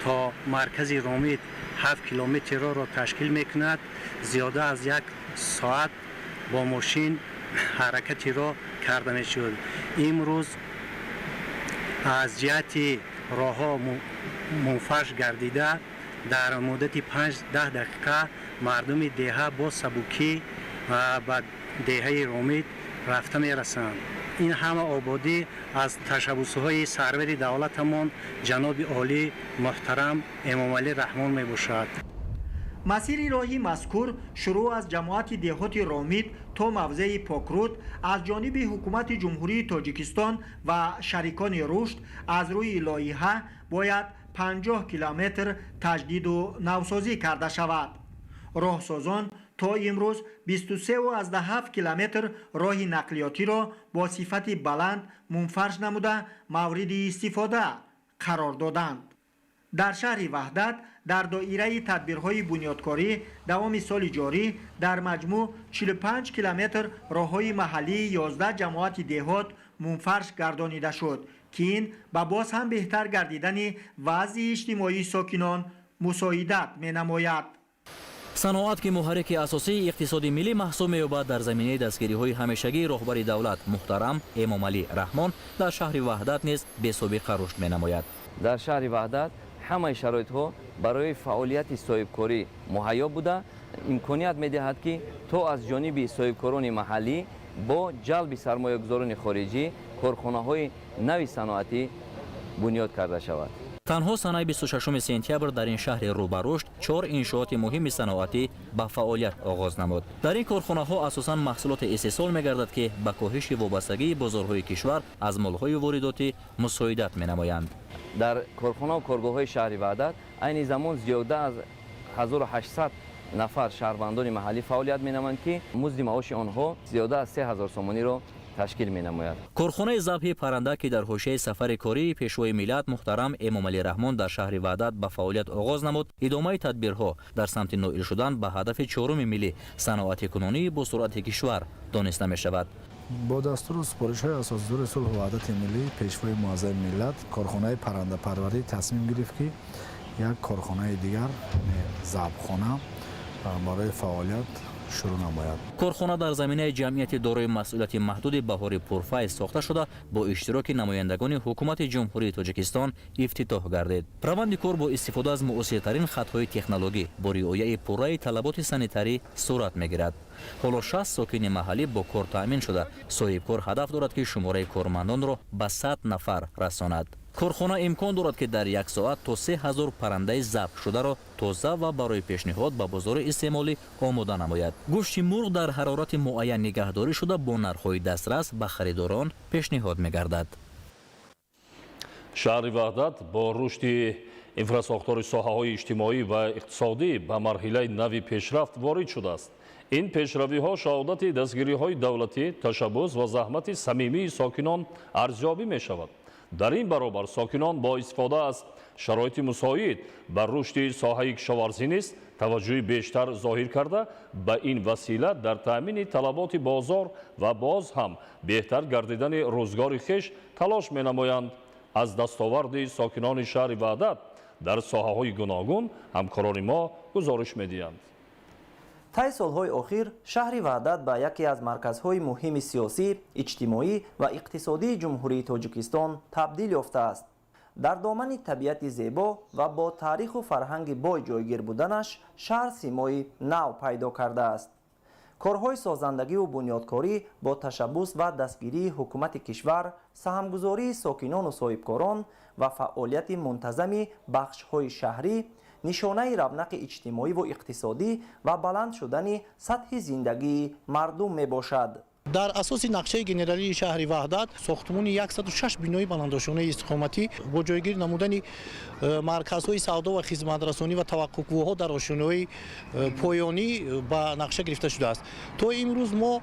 S17: то маркази Ромид 7 километр роҳро ташкил мекунад. Зиёда аз як соат бо мошин ҳаракати роҳ карда мешуд. Имрӯз аз ҷиҳати роҳҳо мунфарш гардида, дар муддати 5-10 дақиқа мардуми деҳа бо сабукӣ ба деҳаи Ромид рафта мерасанд. Ин ҳама ободӣ аз ташаббусҳои сарвари давлатамон ҷаноби олӣ муҳтарам Эмомалӣ Раҳмон мебошад.
S15: Масири роҳи мазкур шурӯъ аз ҷамоати деҳоти Ромид то мавзеи Покруд аз ҷониби ҳукумати Ҷумҳурии Тоҷикистон ва шарикони рушд аз рӯи лоиҳа бояд 50 километр таҷдиду навсозӣ карда шавад. Роҳсозон то имрӯз 23,7 километр роҳи нақлиётиро бо сифати баланд мунфарш намуда мавриди истифода қарор доданд. Дар шаҳри Ваҳдат дар доираи тадбирҳои бунёдкорӣ давоми соли ҷорӣ дар маҷмӯъ 45 километр роҳҳои маҳаллии 11 ҷамоати деҳот мунфарш гардонида шуд, ки ин ба боз ҳам беҳтар гардидани вазъи иҷтимоии сокинон мусоидат менамояд.
S23: Саноат, ки муҳаррики асосии иқтисоди миллӣ маҳсуб меёбад, дар заминаи дастгириҳои ҳамешагии роҳбари давлат муҳтарам Эмомалӣ Раҳмон дар шаҳри Ваҳдат низ бесобиқа рушд менамояд.
S1: Дар шаҳри Ваҳдат ҳамаи шароитҳо барои фаъолияти соҳибкорӣ муҳайё буда, имконият медиҳад, ки то аз ҷониби соҳибкорони маҳаллӣ бо ҷалби сармоягузорони хориҷӣ корхонаҳои нави саноатӣ бунёд карда шавад.
S23: Танҳо санаи 26 сентябр дар ин шаҳри рӯ ба рушд чор иншооти муҳими саноатӣ ба фаъолият оғоз намуд. Дар ин корхонаҳо асосан маҳсулоте истеҳсол мегардад, ки ба коҳиши вобастагии бозорҳои кишвар аз молҳои воридотӣ мусоидат менамоянд.
S1: Дар корхонаву коргоҳҳои шаҳри Ваҳдат айни замон зиёда аз 1800 нафар шаҳрвандони маҳаллӣ фаъолият менамоянд, ки музди маоши онҳо зиёда аз 3000 сомониро ташкил менамояд.
S23: Корхонаи забҳи парранда, ки дар ҳошияи сафари кории пешвои миллат муҳтарам Эмомалӣ Раҳмон дар шаҳри Ваҳдат ба фаъолият оғоз намуд, идомаи тадбирҳо дар самти ноил шудан ба ҳадафи чоруми миллӣ, саноатикунонии босуръати кишвар дониста мешавад.
S2: Бо дастуру супоришҳои асосгузори сулҳу ваҳдати миллӣ, пешвои муаззами миллат, корхонаи паррандапарварӣ тасмим гирифт, ки як корхонаи дигар, забҳхона, барои фаъолият шурӯъ намояд.
S23: Корхона дар заминаи ҷамъияти дорои масъулияти маҳдуди Баҳори Пурфайз сохта шуда, бо иштироки намояндагони ҳукумати Ҷумҳурии Тоҷикистон ифтитоҳ гардид. Раванди кор бо истифода аз муосиртарин хатҳои технологӣ бо риояи пурраи талаботи санитарӣ сурат мегирад. Ҳоло 60 сокини маҳаллӣ бо кор таъмин шуда, соҳибкор ҳадаф дорад, ки шумораи кормандонро ба 100 нафар расонад. Корхона имкон дорад, ки дар як соат то 3000 паррандаи забҳшударо тоза ва барои пешниҳод ба бозори истеъмолӣ омода намояд. Гӯшти мурғ дар ҳарорати муайян нигаҳдорӣ шуда, бо нархҳои дастрас ба харидорон пешниҳод мегардад.
S8: Шаҳри Ваҳдат бо рушди инфрасохтори соҳаҳои иҷтимоӣ ва иқтисодӣ ба марҳилаи нави пешрафт ворид шудааст. Ин пешравиҳо шаҳодати дастгириҳои давлатӣ, ташаббус ва заҳмати самимии сокинон арзёбӣ мешавад. Дар ин баробар сокинон бо истифода аз шароити мусоид ба рушди соҳаи кишоварзӣ низ таваҷҷӯҳи бештар зоҳир карда, ба ин васила дар таъмини талаботи бозор ва боз ҳам беҳтар гардидани рӯзгори хеш талош менамоянд. Аз дастоварди сокинони шаҳри Ваҳдат дар соҳаҳои гуногун ҳамкорони мо гузориш медиҳанд.
S11: Тай солҳои охир шаҳри Ваҳдат ба яке аз марказҳои муҳими сиёсӣ, иҷтимоӣ ва иқтисодии Ҷумҳурии Тоҷикистон табдил ёфтааст. Дар домани табиати зебо ва бо таъриху фарҳанги бой ҷойгир буданаш шаҳр симои нав пайдо кардааст. Корҳои созандагиву бунёдкорӣ бо ташаббус ва дастгирии ҳукумати кишвар, саҳмгузории сокинону соҳибкорон ва фаъолияти мунтазами бахшҳои шаҳрӣ нишонаи равнақи иҷтимоиву иқтисодӣ ва баланд шудани сатҳи зиндагии мардум мебошад.
S18: Дар асоси нақшаи генералии шаҳри Ваҳдат сохтмони 106 бинои баландошонаи истиқоматӣ бо ҷойгир намудани марказҳои савдо ва хизматрасонӣ ва таваққуфгоҳҳо дар ошёнаҳои поёнӣ ба нақша гирифта шудааст. То имрӯз мо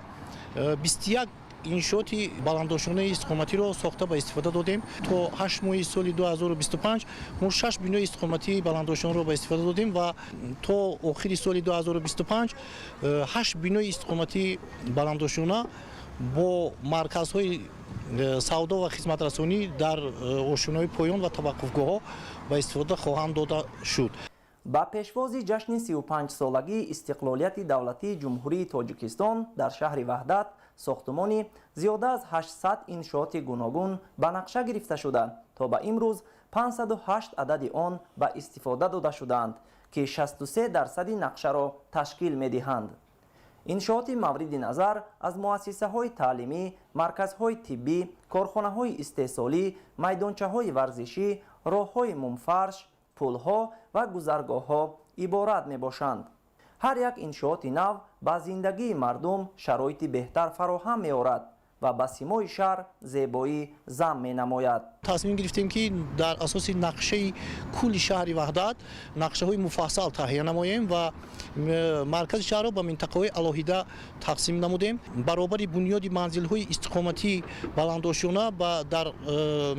S18: 21 иншооти баландошонаи истиқоматиро сохта ба истифода додем. То 8 моҳи соли 2025 мо 6 бинои истиқоматии баландошонро ба истифода додем ва то охири соли 2025 8 бинои истиқоматии баландошона бо марказҳои савдо ва хизматрасонӣ дар ошёнаҳои поён ва таваққуфгоҳҳо ба истифода хоҳанд дода шуд.
S11: Ба пешвози ҷашни 35-солагии истиқлолияти давлатии Ҷумҳурии Тоҷикистон дар шаҳри Ваҳдат сохтумони зиёда аз 800 иншооти гуногун ба нақша гирифта шуда, то ба имрӯз 508 адади он ба истифода дода шудаанд, ки 63 дарсади нақшаро ташкил медиҳанд. Иншооти мавриди назар аз муассисаҳои таълимӣ, марказҳои тиббӣ, корхонаҳои истеҳсолӣ, майдончаҳои варзишӣ, роҳҳои мумфарш, пулҳо ва гузаргоҳҳо иборат мебошанд. Ҳар як иншооти нав ба зиндагии мардум шароити беҳтар фароҳам меорад ва ба симои шаҳр зебоӣ зам менамояд.
S18: Тасмим гирифтем, ки дар асоси нақшаи кулли шаҳри Ваҳдат нақшаҳои муфассал таҳия намоем ва маркази шаҳрро ба минтақаҳои алоҳида тақсим намудем. Баробари бунёди манзилҳои истиқоматии баландошёна дар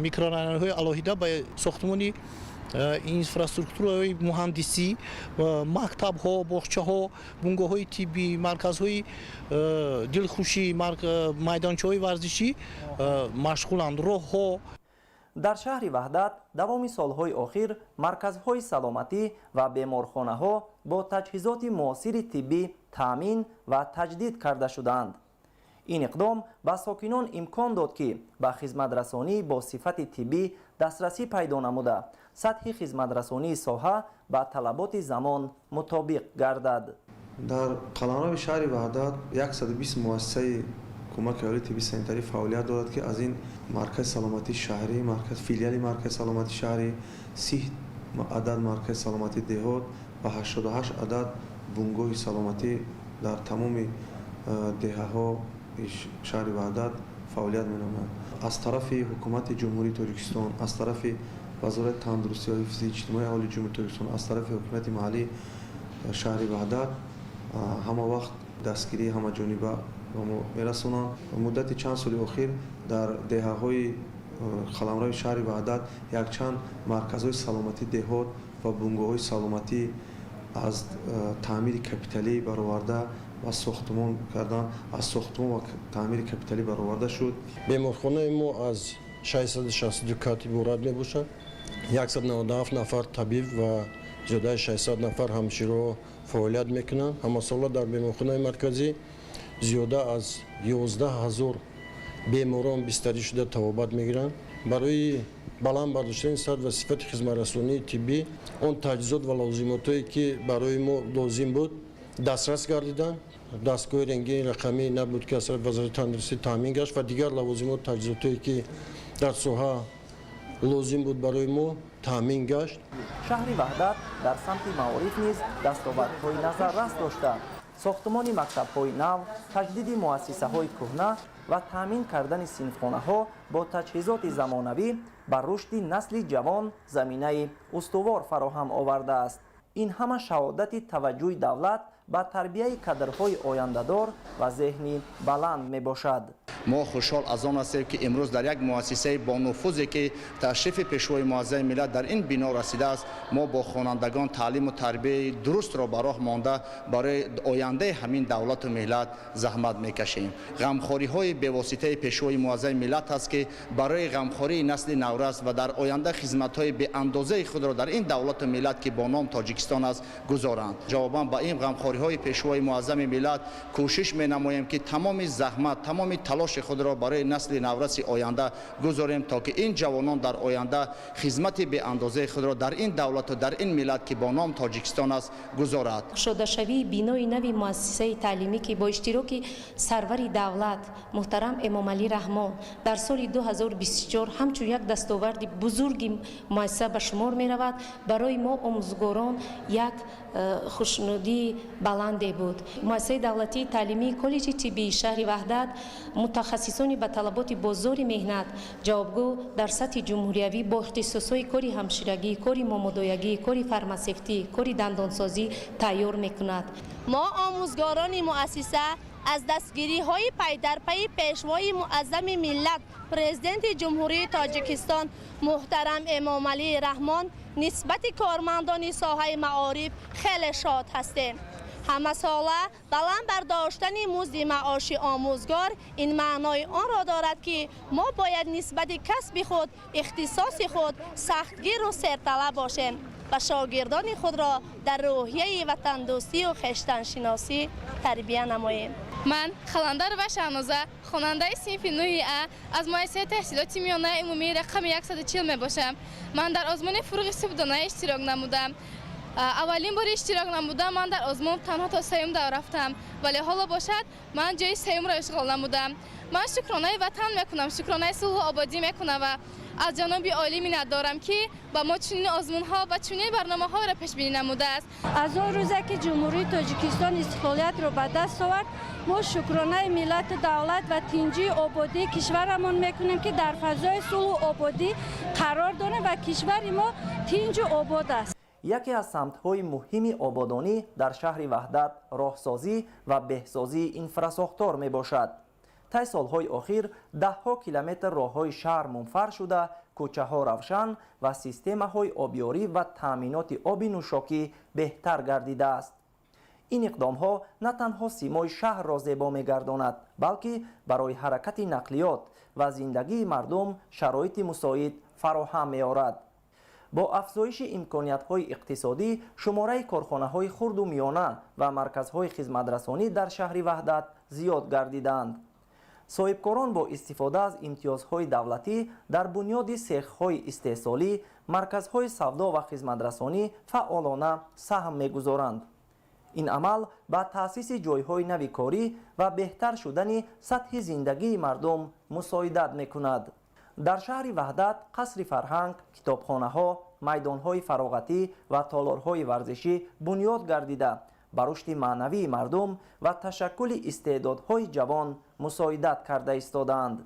S18: микрорайонҳои алоҳида ба сохтмони инфраструктураҳои муҳандисӣ, мактабҳо, боғчаҳо, бунгоҳҳои тиббӣ, марказҳои дилхушӣ, майдончаҳои варзишӣ машғуланд, роҳҳо.
S11: Дар шаҳри Ваҳдат давоми солҳои охир марказҳои саломатӣ ва беморхонаҳо бо таҷҳизоти муосири тиббӣ таъмин ва таҷдид карда шудаанд. Ин иқдом ба сокинон имкон дод, ки ба хизматрасонӣ бо сифати тиббӣ дастрасӣ пайдо намуда, сатҳи хизматрасонии соҳа ба талаботи замон мутобиқ гардад.
S19: Дар қаламрави шаҳри Ваҳдат 120 муассисаи кӯмаки аввалии тиббӣ санитарӣ фаъолият дорад, ки аз ин маркази саломатии шаҳрӣ, филиали маркази саломатии шаҳрӣ, 30 адад маркази саломатии деҳот ва 88 адад бунгоҳи саломатӣ дар тамоми деҳаҳо шаҳри Ваҳдат фаъолият менамояд. Аз тарафи ҳукумати Ҷумҳурии Тоҷикистон, аз тарафи Вазорати тандурустӣ ва ҳифзи иҷтимоии аҳолии Ҷумҳурии Тоҷикистон, аз тарафи ҳукумати маҳаллии шаҳри Ваҳдат ҳама вақт дастгирии ҳамаҷониба ба мо мерасонанд. Муддати чанд соли охир дар деҳаҳои қаламрави шаҳри Ваҳдат якчанд марказҳои саломатии деҳот ва бунгоҳҳои саломатӣ аз таъмири капиталӣ бароварда ва сохтмон кардан, аз сохтмон ва таъмири капиталӣ бароварда шуд.
S20: Беморхонаи мо аз 662 кат иборат мебошад. 197 нафар табиб ва зиёдаи 600 нафар ҳамшироҳо фаъолият мекунанд. Ҳамасола дар беморхонаи марказӣ зиёда аз 11 ҳазор беморон бистарӣ шуда табобат мегиранд. Барои баланд бардоштани сатҳ ва сифати хизматрасонии тиббӣ он таҷҳизот ва лозимотое ки барои мо лозим буд, дастрас гардиданд. Дастгоҳи рентгени рақамӣ набуд, ки аз тарафи Вазорати тандурустӣ таъмин гашт ва дигар лавозимот, таҷҳизотое ки дар соҳа лозим буд, барои мо таъмин гашт.
S11: Шаҳри Ваҳдат дар самти маориф низ дастовардҳои назаррас дошта, сохтмони мактабҳои нав, таҷдиди муассисаҳои кӯҳна ва таъмин кардани синфхонаҳо бо таҷҳизоти замонавӣ ба рушди насли ҷавон заминаи устувор фароҳам овардааст. Ин ҳама шаҳодати таваҷҷӯҳи давлат ба тарбияи кадрҳои ояндадор ва зеҳни баланд мебошад.
S21: Мо хушҳол аз он ҳастем, ки имрӯз дар як муассисаи бонуфузе, ки ташрифи Пешвои муаззами миллат дар ин бино расидааст, мо бо хонандагон таълиму тарбияи дурустро ба роҳ монда, барои ояндаи ҳамин давлату миллат заҳмат мекашем. Ғамхориҳои бевоситаи Пешвои муаззами миллат аст, ки барои ғамхории насли наврас ва дар оянда хизматҳои беандозаи худро дар ин давлату миллат, ки бо ном Тоҷикистон аст, гузоранд. Ҷавобан ба ин ғамхориҳои Пешвои муаззами миллат кӯшиш менамоем, ки тамоми заҳмат, тамоми талоши худро барои насли навраси оянда гузорем, то ки ин ҷавонон дар оянда хизмати беандозаи худро дар ин давлату дар ин миллат, ки бо ном Тоҷикистон аст, гузорад.
S22: Кушодашавии бинои нави муассисаи таълимӣ, ки бо иштироки сарвари давлат муҳтарам Эмомалӣ Раҳмон дар соли 2024 ҳамчун як дастоварди бузурги муассиса ба шумор меравад, барои мо омӯзгорон як хушнудии баланде буд. Муассисаи давлатии таълимии коллеҷи тиббии шаҳри Ваҳдат мутахассисони ба талаботи бозори меҳнат ҷавобгӯ дар сатҳи ҷумҳуриявӣ бо ихтисосҳои кори ҳамширагӣ, кори момодоягӣ, кори фармасевтӣ, кори дандонсозӣ тайёр мекунад.
S9: Мо омӯзгорони муассиса аз дастгириҳои пайдарпайи Пешвои муаззами миллат, Президенти Ҷумҳурии Тоҷикистон муҳтарам Эмомалӣ Раҳмон нисбати кормандони соҳаи маориф хеле шод ҳастем. Ҳамасола баланд бардоштани музди маоши омӯзгор ин маънои онро дорад, ки мо бояд нисбати касби худ, ихтисоси худ сахтгиру серталаб бошем ва шогирдони худро дар рӯҳияи ватандӯстию хештаншиносӣ тарбия намоем.
S23: Ман Халандарова Шаҳноза, хонандаи синфи 9 А аз муассисаи таҳсилоти миёнаи умумии рақами 140 мебошам. Ман дар озмуни «Фурӯғи субҳдона» иштирок намудам.
S3: Аввалин бори иштирок намудам, ман дар озмун танҳо то сеюм давр рафтам, вале ҳоло бошад, ман ҷои сеюмро ишғол намудам. Ман шукронаи ватан мекунам, шукронаи сулҳу ободӣ мекунам ва аз ҷаноби олӣ миннатдорам, ки ба мо чунин озмунҳо ва чунин барномаҳоро пешбинӣ намудааст.
S4: Аз он рӯзе ки Ҷумҳурии Тоҷикистон истиқлолиятро ба даст овард, мо шукронаи миллату давлат ва тинҷии ободии кишварамон мекунем, ки дар фазои сулҳу ободӣ қарор дорем ва кишвари мо тинҷу обод аст.
S11: Яке аз самтҳои муҳими ободонӣ дар шаҳри Ваҳдат роҳсозӣ ва беҳсозии инфрасохтор мебошад. Тай солҳои охир даҳҳо километр роҳҳои шаҳр мунфар шуда, кӯчаҳо равшан ва системаҳои обёрӣ ва таъминоти оби нӯшокӣ беҳтар гардидааст. Ин иқдомҳо на танҳо симои шаҳрро зебо мегардонад, балки барои ҳаракати нақлиёт ва зиндагии мардум шароити мусоид фароҳам меорад. Бо афзоиши имкониятҳои иқтисодӣ, шумораи корхонаҳои хурду миёна ва марказҳои хизматрасонӣ дар шаҳри Ваҳдат зиёд гардиданд. Соҳибкорон бо истифода аз имтиёзҳои давлатӣ дар бунёди сехҳои истеҳсолӣ, марказҳои савдо ва хизматрасонӣ фаъолона саҳм мегузоранд. Ин амал ба таъсиси ҷойҳои нави корӣ ва беҳтар шудани сатҳи зиндагии мардум мусоидат мекунад. Дар шаҳри Ваҳдат қасри фарҳанг, китобхонаҳо, майдонҳои фароғатӣ ва толорҳои варзишӣ бунёд гардида, ба рушди маънавии мардум ва ташаккули истеъдодҳои ҷавон мусоидат карда истодаанд.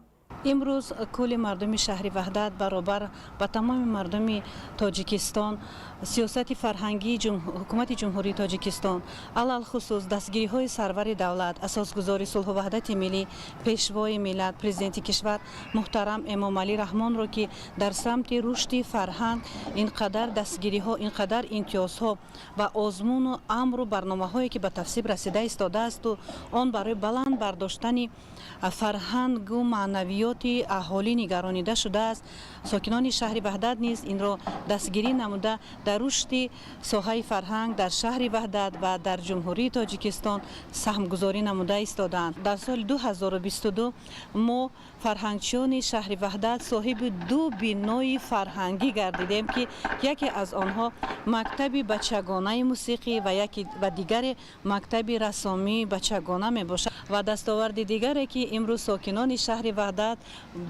S5: Имрӯз кулли мардуми шаҳри Ваҳдат баробар ба тамоми мардуми Тоҷикистон сиёсати фарҳангии ҳукумати Ҷумҳурии Тоҷикистон, алалхусус дастгириҳои сарвари давлат, асосгузори сулҳу ваҳдати миллӣ, пешвои миллат, президенти кишвар муҳтарам Эмомалӣ Раҳмонро, ки дар самти рушди фарҳанг ин қадар дастгириҳо, ин қадар имтиёзҳо ва озмуну амру барномаҳое ки ба тасвиб расида истодаасту он барои баланд бардоштани фарҳангу маънавиёти аҳолӣ нигаронида шудааст. Сокинони шаҳри Ваҳдат низ инро дастгирӣ намуда, дар рушди соҳаи фарҳанг дар шаҳри Ваҳдат ва дар Ҷумҳурии Тоҷикистон саҳмгузорӣ намуда истодаанд. Дар соли 2022 мо фарҳангчиёни шаҳри Ваҳдат соҳиби ду бинои фарҳангӣ гардидем, ки яке аз онҳо мактаби бачагонаи мусиқӣ ва дигаре мактаби рассомии бачагона мебошад. Ва дастоварди дигаре, ки имрӯз сокинони шаҳри Ваҳдат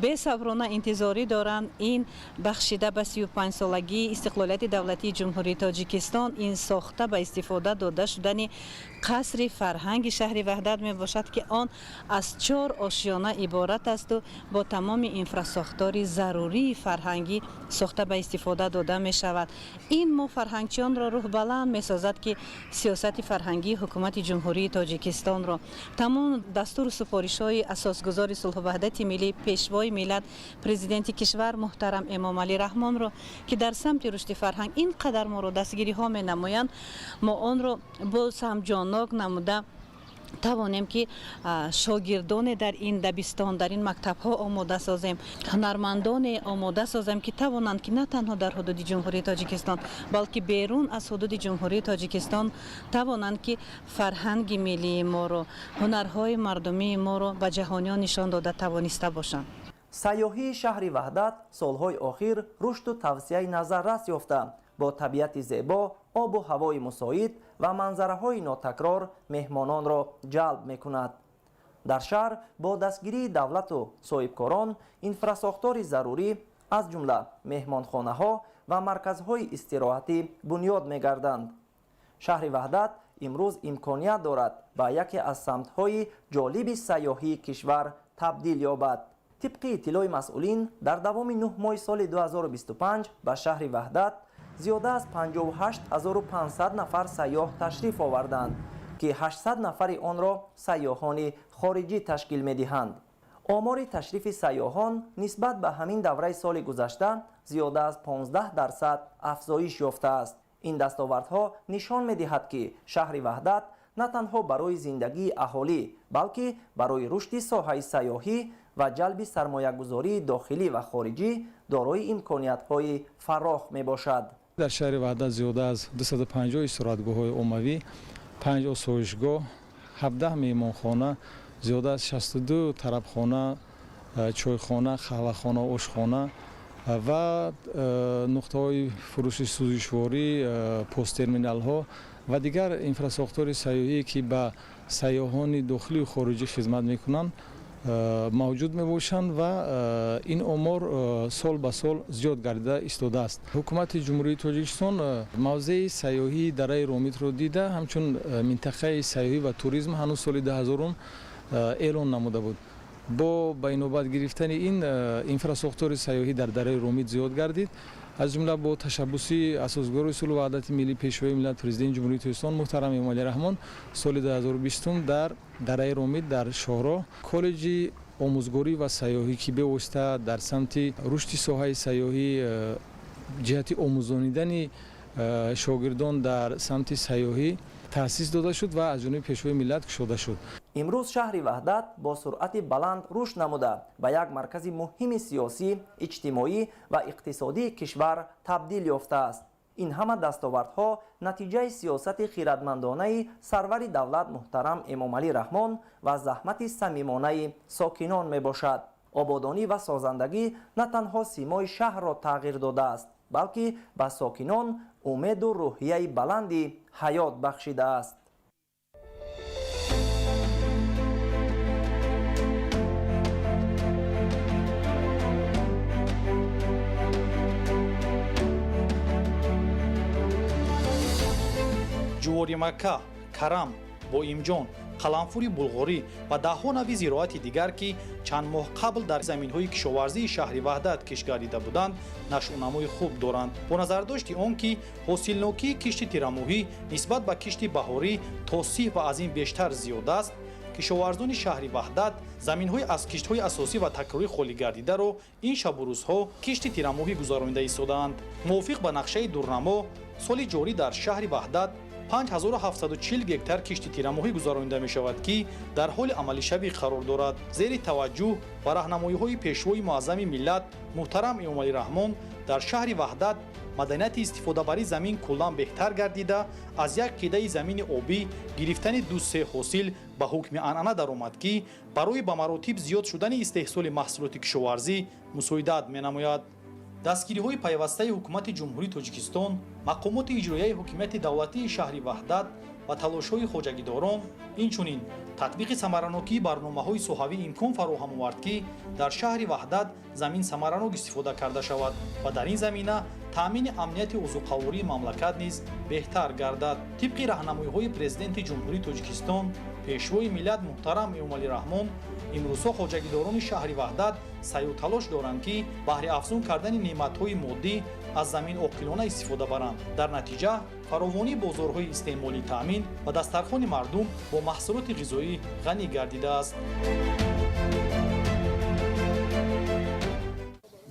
S5: бесаброна интизорӣ доранд, ин бахшида ба 35-солагии истиқлолияти давлатии Ҷумҳурии Тоҷикистон ин сохта ба истифода дода шудани қасри фарҳанги шаҳри Ваҳдат мебошад, ки он аз чор ошёна иборат асту бо тамоми инфрасохтори зарурии фарҳангӣ сохта ба истифода дода мешавад. Ин мо фарҳангчиёнро рӯҳбаланд месозад, ки сиёсати фарҳангии ҳукумати Ҷумҳурии Тоҷикистонро, тамом дастуру супоришҳои асосгузори сулҳу ваҳдати миллӣ, пешвои миллат, президенти кишвар муҳтарам Эмомалӣ Раҳмонро, ки дар самти рушди фарҳанг ин қадар моро дастгириҳо менамоянд, мо онро боз ҳам ҷоннок намуда тавонем, ки шогирдоне дар ин дабистон, дар ин мактабҳо омода созем, ҳунармандоне омода созем, ки тавонанд, ки на танҳо дар ҳудуди Ҷумҳурии Тоҷикистон, балки берун аз ҳудуди Ҷумҳурии Тоҷикистон тавонанд, ки фарҳанги миллии моро, ҳунарҳои мардумии моро ба ҷаҳониён нишон дода тавониста бошанд.
S11: Сайёҳии шаҳри Ваҳдат солҳои охир рушду тавсияи назаррас ёфта, бо табиати зебо, обу ҳавои мусоид ва манзараҳои нотакрор меҳмононро ҷалб мекунад. Дар шаҳр бо дастгирии давлату соҳибкорон инфрасохтори зарурӣ, аз ҷумла меҳмонхонаҳо ва марказҳои истироҳатӣ бунёд мегарданд. Шаҳри Ваҳдат имрӯз имконият дорад ба яке аз самтҳои ҷолиби сайёҳии кишвар табдил ёбад. Тибқи иттилои масъулин, дар давоми 9 моҳи соли 2025 ба шаҳри Ваҳдат зиёда аз 58 500 нафар сайёҳ ташриф оварданд, ки 800 нафари онро сайёҳони хориҷӣ ташкил медиҳанд. Омори ташрифи сайёҳон нисбат ба ҳамин давраи соли гузашта зиёда аз 15% афзоиш ёфтааст. Ин дастовардҳо нишон медиҳад, ки шаҳри Ваҳдат на танҳо барои зиндагии аҳолӣ, балки барои рушди соҳаи сайёҳӣ ва ҷалби сармоягузории дохилӣ ва хориҷӣ дорои имкониятҳои фарох мебошад.
S24: Дар шаҳри Ваҳдат зиёда аз 250 истироҳатгоҳҳои оммавӣ, панҷ осоишгоҳ, 17 меҳмонхона, зиёда аз 62 тарабхона, чойхона, қаҳвахона, ошхона, Ва нуқтаҳои фурӯши сӯзишворӣ, посттерминалҳо ва дигар инфрасохтори сайёҳие, ки ба сайёҳони дохилию хориҷӣ хизмат мекунанд, мавҷуд мебошанд ва ин омор сол ба сол зиёд гардида истодааст. Ҳукумати Ҷумҳурии Тоҷикистон мавзеи сайёҳии дараи Ромитро дида, ҳамчун минтақаи сайёҳӣ ва туризм ҳанӯз соли 2000 эълон намуда буд. Бо ба инобат гирифтани ин, инфрасохтори сайёҳӣ дар дараи Ромит зиёд гардид. Аз ҷумла бо ташаббуси асосгузори сулҳу ваҳдати миллӣ, Пешвои миллат, Президенти Ҷумҳурии Тоҷикистон муҳтарам Эмомалӣ Раҳмон соли 2020 дар дараи Ромит дар шоҳроҳ коллеҷи омӯзгорӣ ва сайёҳӣ, ки бевосита дар самти рушди соҳаи сайёҳӣ, ҷиҳати омӯзонидани шогирдон дар самти сайёҳӣ таъсис дода шуд ва аз ҷониби Пешвои миллат кушода шуд.
S11: Имрӯз шаҳри Ваҳдат бо суръати баланд рушд намуда, ба як маркази муҳими сиёсӣ, иҷтимоӣ ва иқтисодии кишвар табдил ёфтааст. Ин ҳама дастовардҳо натиҷаи сиёсати хирадмандонаи сарвари давлат муҳтарам Эмомалӣ Раҳмон ва заҳмати самимонаи сокинон мебошад. Ободонӣ ва созандагӣ на танҳо симои шаҳрро тағйир додааст, балки ба сокинон умеду рӯҳияи баланди ҳаёт бахшидааст.
S10: Ҷуворимакка, карам, боимҷон, қаламфури булғорӣ ва даҳҳо нави зироати дигар, ки чанд моҳ қабл дар заминҳои кишоварзии шаҳри Ваҳдат кишт гардида буданд, нашъунамои хуб доранд. Бо назардошти он ки ҳосилнокии кишти тирамоҳӣ нисбат ба кишти баҳорӣ то 30 ва аз ин бештар зиёд аст, кишоварзони шаҳри Ваҳдат заминҳои аз киштҳои асосӣ ва такрорӣ холӣ гардидаро ин шабу рӯзҳо кишти тирамоҳӣ гузаронида истодаанд. Мувофиқ ба нақшаи дурнамо, соли ҷорӣ дар шаҳри Ваҳдат 5740 гектар кишти тирамоҳӣ гузаронида мешавад, ки дар ҳоли амалишавӣ қарор дорад. Зери таваҷҷӯҳ ва раҳнамоиҳои Пешвои муаззами миллат муҳтарам Эмомалӣ Раҳмон дар шаҳри Ваҳдат маданияти истифодабарии замин куллан беҳтар гардида, аз як қидаи замини обӣ гирифтани ду-се ҳосил ба ҳукми анъана даромад, ки барои ба маротиб зиёд шудани истеҳсоли маҳсулоти кишоварзӣ мусоидат менамояд. Дастгириҳои пайвастаи Ҳукумати Ҷумҳурии Тоҷикистон, мақомоти иҷроияи ҳокимияти давлатии шаҳри Ваҳдат ва талошҳои хоҷагидорон, инчунин татбиқи самаранокии барномаҳои соҳавӣ имкон фароҳам овард, ки дар шаҳри Ваҳдат замин самаранок истифода карда шавад ва дар ин замина таъмини амнияти озуқавории мамлакат низ беҳтар гардад. Тибқи раҳнамоиҳои Президенти Ҷумҳурии Тоҷикистон, Пешвои миллат муҳтарам Эмомалӣ Раҳмон, имрӯзҳо хоҷагидорони шаҳри Ваҳдат саъю талош доранд, ки баҳри афзун кардани неъматҳои моддӣ аз замин оқилона истифода баранд. Дар натиҷа фаровонии бозорҳои истеъмолӣ таъмин ва дастархони мардум бо маҳсулоти ғизоӣ ғанӣ гардидааст.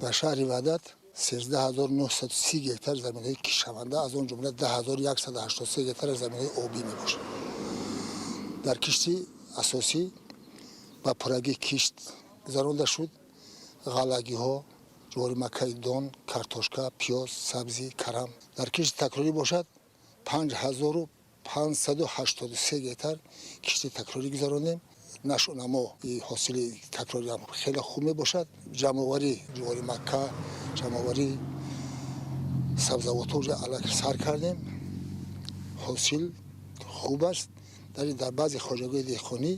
S12: Дар шаҳри Ваҳдат 13930 гектар заминҳои кишаванда, аз он ҷумла 10183 гектар заминҳои обӣ мебошад. Дар кишти асосӣ ба пуррагӣ кишт гузаронда шуд. Ғаллагиҳо, ҷуворимаккаи дон, картошка, пиёз, сабзӣ, карам. Дар кишти такрорӣ бошад, 5583 гектар кишти такрорӣ гузаронем. Нашъунамои ҳосили такрориам хеле хуб мебошад. Ҷамъоварии ҷуворимакка, ҷамъоварии сабзавотҳо аллакай сар кардем. Ҳосил хуб аст. Дар баъзе хоҷагиҳои деҳқонӣ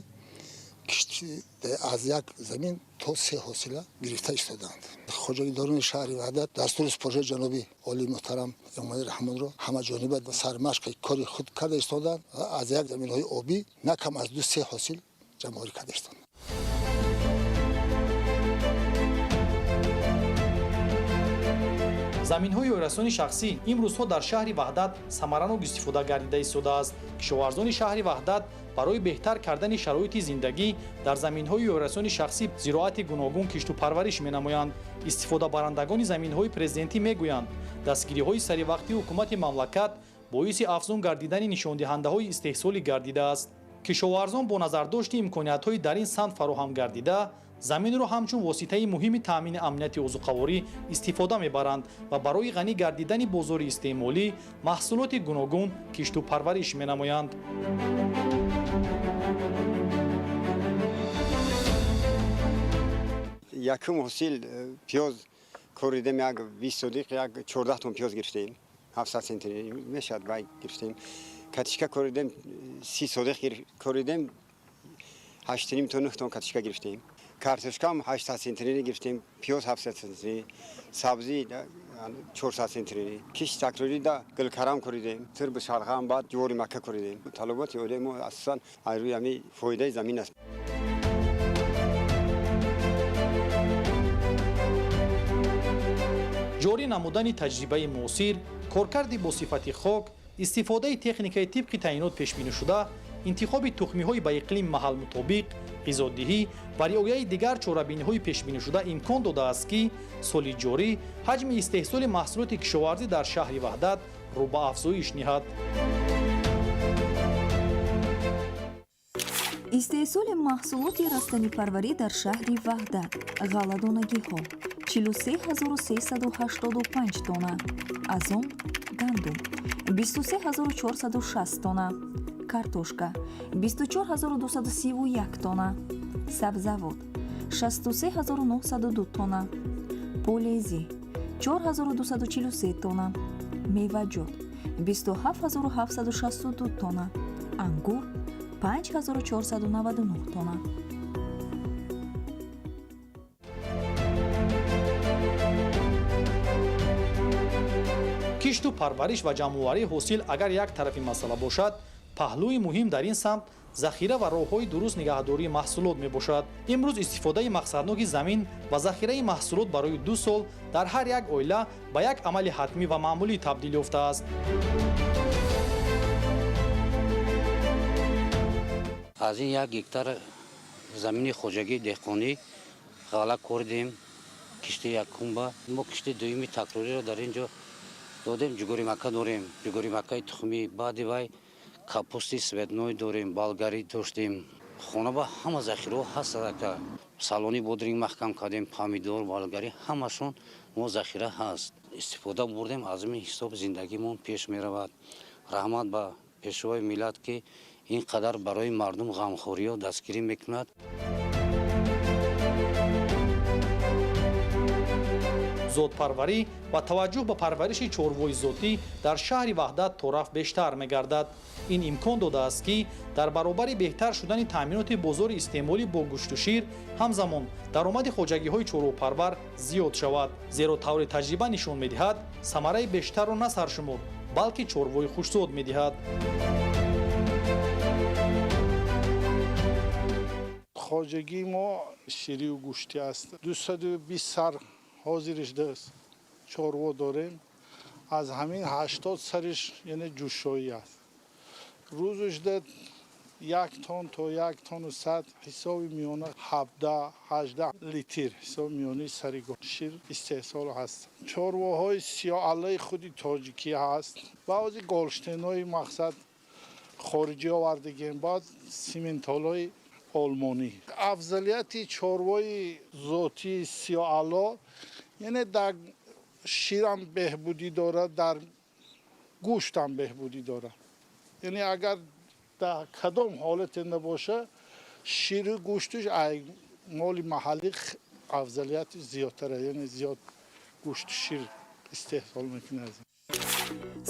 S12: аз як замин то се ҳосила гирифта истодаанд. Хоҷагидорони шаҳри Ваҳдат дастури супоришҳои ҷаноби олии муҳтарам Эмомалӣ Раҳмонро ҳамаҷониба сармашқи кори худ карда истодаанд ва аз як заминҳои обӣ на кам аз ду-се ҳосил ҷамъоварӣ карда истодаанд.
S10: Заминҳои ёрасони шахсӣ имрӯзҳо дар шаҳри Ваҳдат самаранок истифода гардида истодааст. Кишоварзони шаҳри Ваҳдат барои беҳтар кардани шароити зиндагӣ дар заминҳои ёрасони шахсӣ зироати гуногун кишту парвариш менамоянд. Истифодабарандагони заминҳои президентӣ мегӯянд, дастгириҳои саривақтии ҳукумати мамлакат боиси афзун гардидани нишондиҳандаҳои истеҳсолӣ гардидааст. Кишоварзон бо назардошти имкониятҳои дар ин самт фароҳам гардида, заминро ҳамчун воситаи муҳими таъмини амнияти озуқаворӣ истифода мебаранд ва барои ғанӣ гардидани бозори истеъмолӣ маҳсулоти гуногун кишту парвариш менамоянд.
S13: Якум ҳосил пиёз
S6: Коридем як 20 содиқ, як 14 тонн пиёз гирифтем. 700 центнер мешавад вай гирифтем. Катишка коридем 30 содиқ коридем, 8,5 тонн 9 тонн катишка гирифтем. Картошкам 800 центнер гирифтем, пиёз 700 центнер, сабзӣ 400 центнер. Кишти такрорӣ да гулкарам коридем, турб шалғам, баъд ҷувори макка коридем. Талаботи оилаи мо асосан аз рӯи ҳамин фоидаи замин аст.
S10: Ҷорӣ намудани таҷрибаи муосир, коркарди бо сифати хок, истифодаи техникаи тибқи таъинот пешбинишуда, интихоби тухмиҳои ба иқлими маҳал мутобиқ, ғизодиҳӣ ва риояи дигар чорабиниҳои пешбинишуда имкон додааст, ки соли ҷорӣ ҳаҷми истеҳсоли маҳсулоти кишоварзӣ дар шаҳри Ваҳдат рӯ ба афзоиш ниҳад.
S7: Истеҳсоли маҳсулоти растанипарварӣ дар шаҳри Ваҳдат: ғалладонагиҳо 43385 тонна, аз он гандум 23460 тонна, картошка 24231 тонна, сабзавот 63902 тонна, полезӣ 4243 тонна, меваҷот 27762 тонна, ангур 5499 тонна.
S10: Кишту парвариш ва ҷамъоварии ҳосил агар як тарафи масъала бошад, паҳлӯи муҳим дар ин самт захира ва роҳҳои дуруст нигаҳдории маҳсулот мебошад. Имрӯз истифодаи мақсадноки замин ва захираи маҳсулот барои 2 сол дар ҳар як оила ба як амали ҳатмӣ ва маъмулӣ табдил ёфтааст.
S13: Аз ин 1 гектар замини хоҷагии деҳқонӣ ғалла кордем, кишти якумба. Мо кишти дуюми такрориро дар ин ҷо додем, ҷугори макка дорем, ҷугори маккаи тухмӣ, баъди вай капусти светной дорем, болгарӣ доштем. Хона ба ҳама захираҳо ҳаст ака. Салони бодринг маҳкам кардем, помидор, болгарӣ, ҳамашон мо захира ҳаст. Истифода бурдем, аз ин ҳисоб зиндагимон пеш меравад. Раҳмат ба пешвои миллат, ки ин қадар барои мардум ғамхориё дастгирӣ мекунад.
S10: Зодпарварӣ ва таваҷҷӯҳ ба парвариши чорвои зотӣ дар шаҳри Ваҳдат тораф бештар мегардад. Ин имкон додааст, ки дар баробари беҳтар шудани таъминоти бозори истеъмолӣ бо гӯшту шир, ҳамзамон даромади хоҷагиҳои чорвопарвар зиёд шавад. Зеро таври таҷриба нишон медиҳад, самараи бештарро на саршумор, балки чорвои хушзод медиҳад.
S14: Хоҷагии мо ширию гӯштӣ аст. 220 сар ҳозириш чорво дорем. Аз ҳамин 80 сариш яъне ҷӯшоӣ аст. Рӯзаш 1 тонн то 1 тонну 100 ҳисоби миёна 17-18 литр ҳисоби миёнаи сари шир истеҳсол ҳаст. Чорвоҳои сиёҳалаи худи тоҷикӣ ҳаст. Баъзе голштенҳои мақсад хориҷӣ овардагем, баъд симентолҳои олмонӣ. Афзалияти чорвои зотии сиёҳало яъне дар ширам беҳбудӣ дорад, дар гӯштам беҳбудӣ дорад. Яъне агар дар кадом ҳолате набошад, ширу гӯшташ моли маҳаллӣ афзалияти зиёдтара, яъне зиёд гӯшту шир истеҳсол мекунад.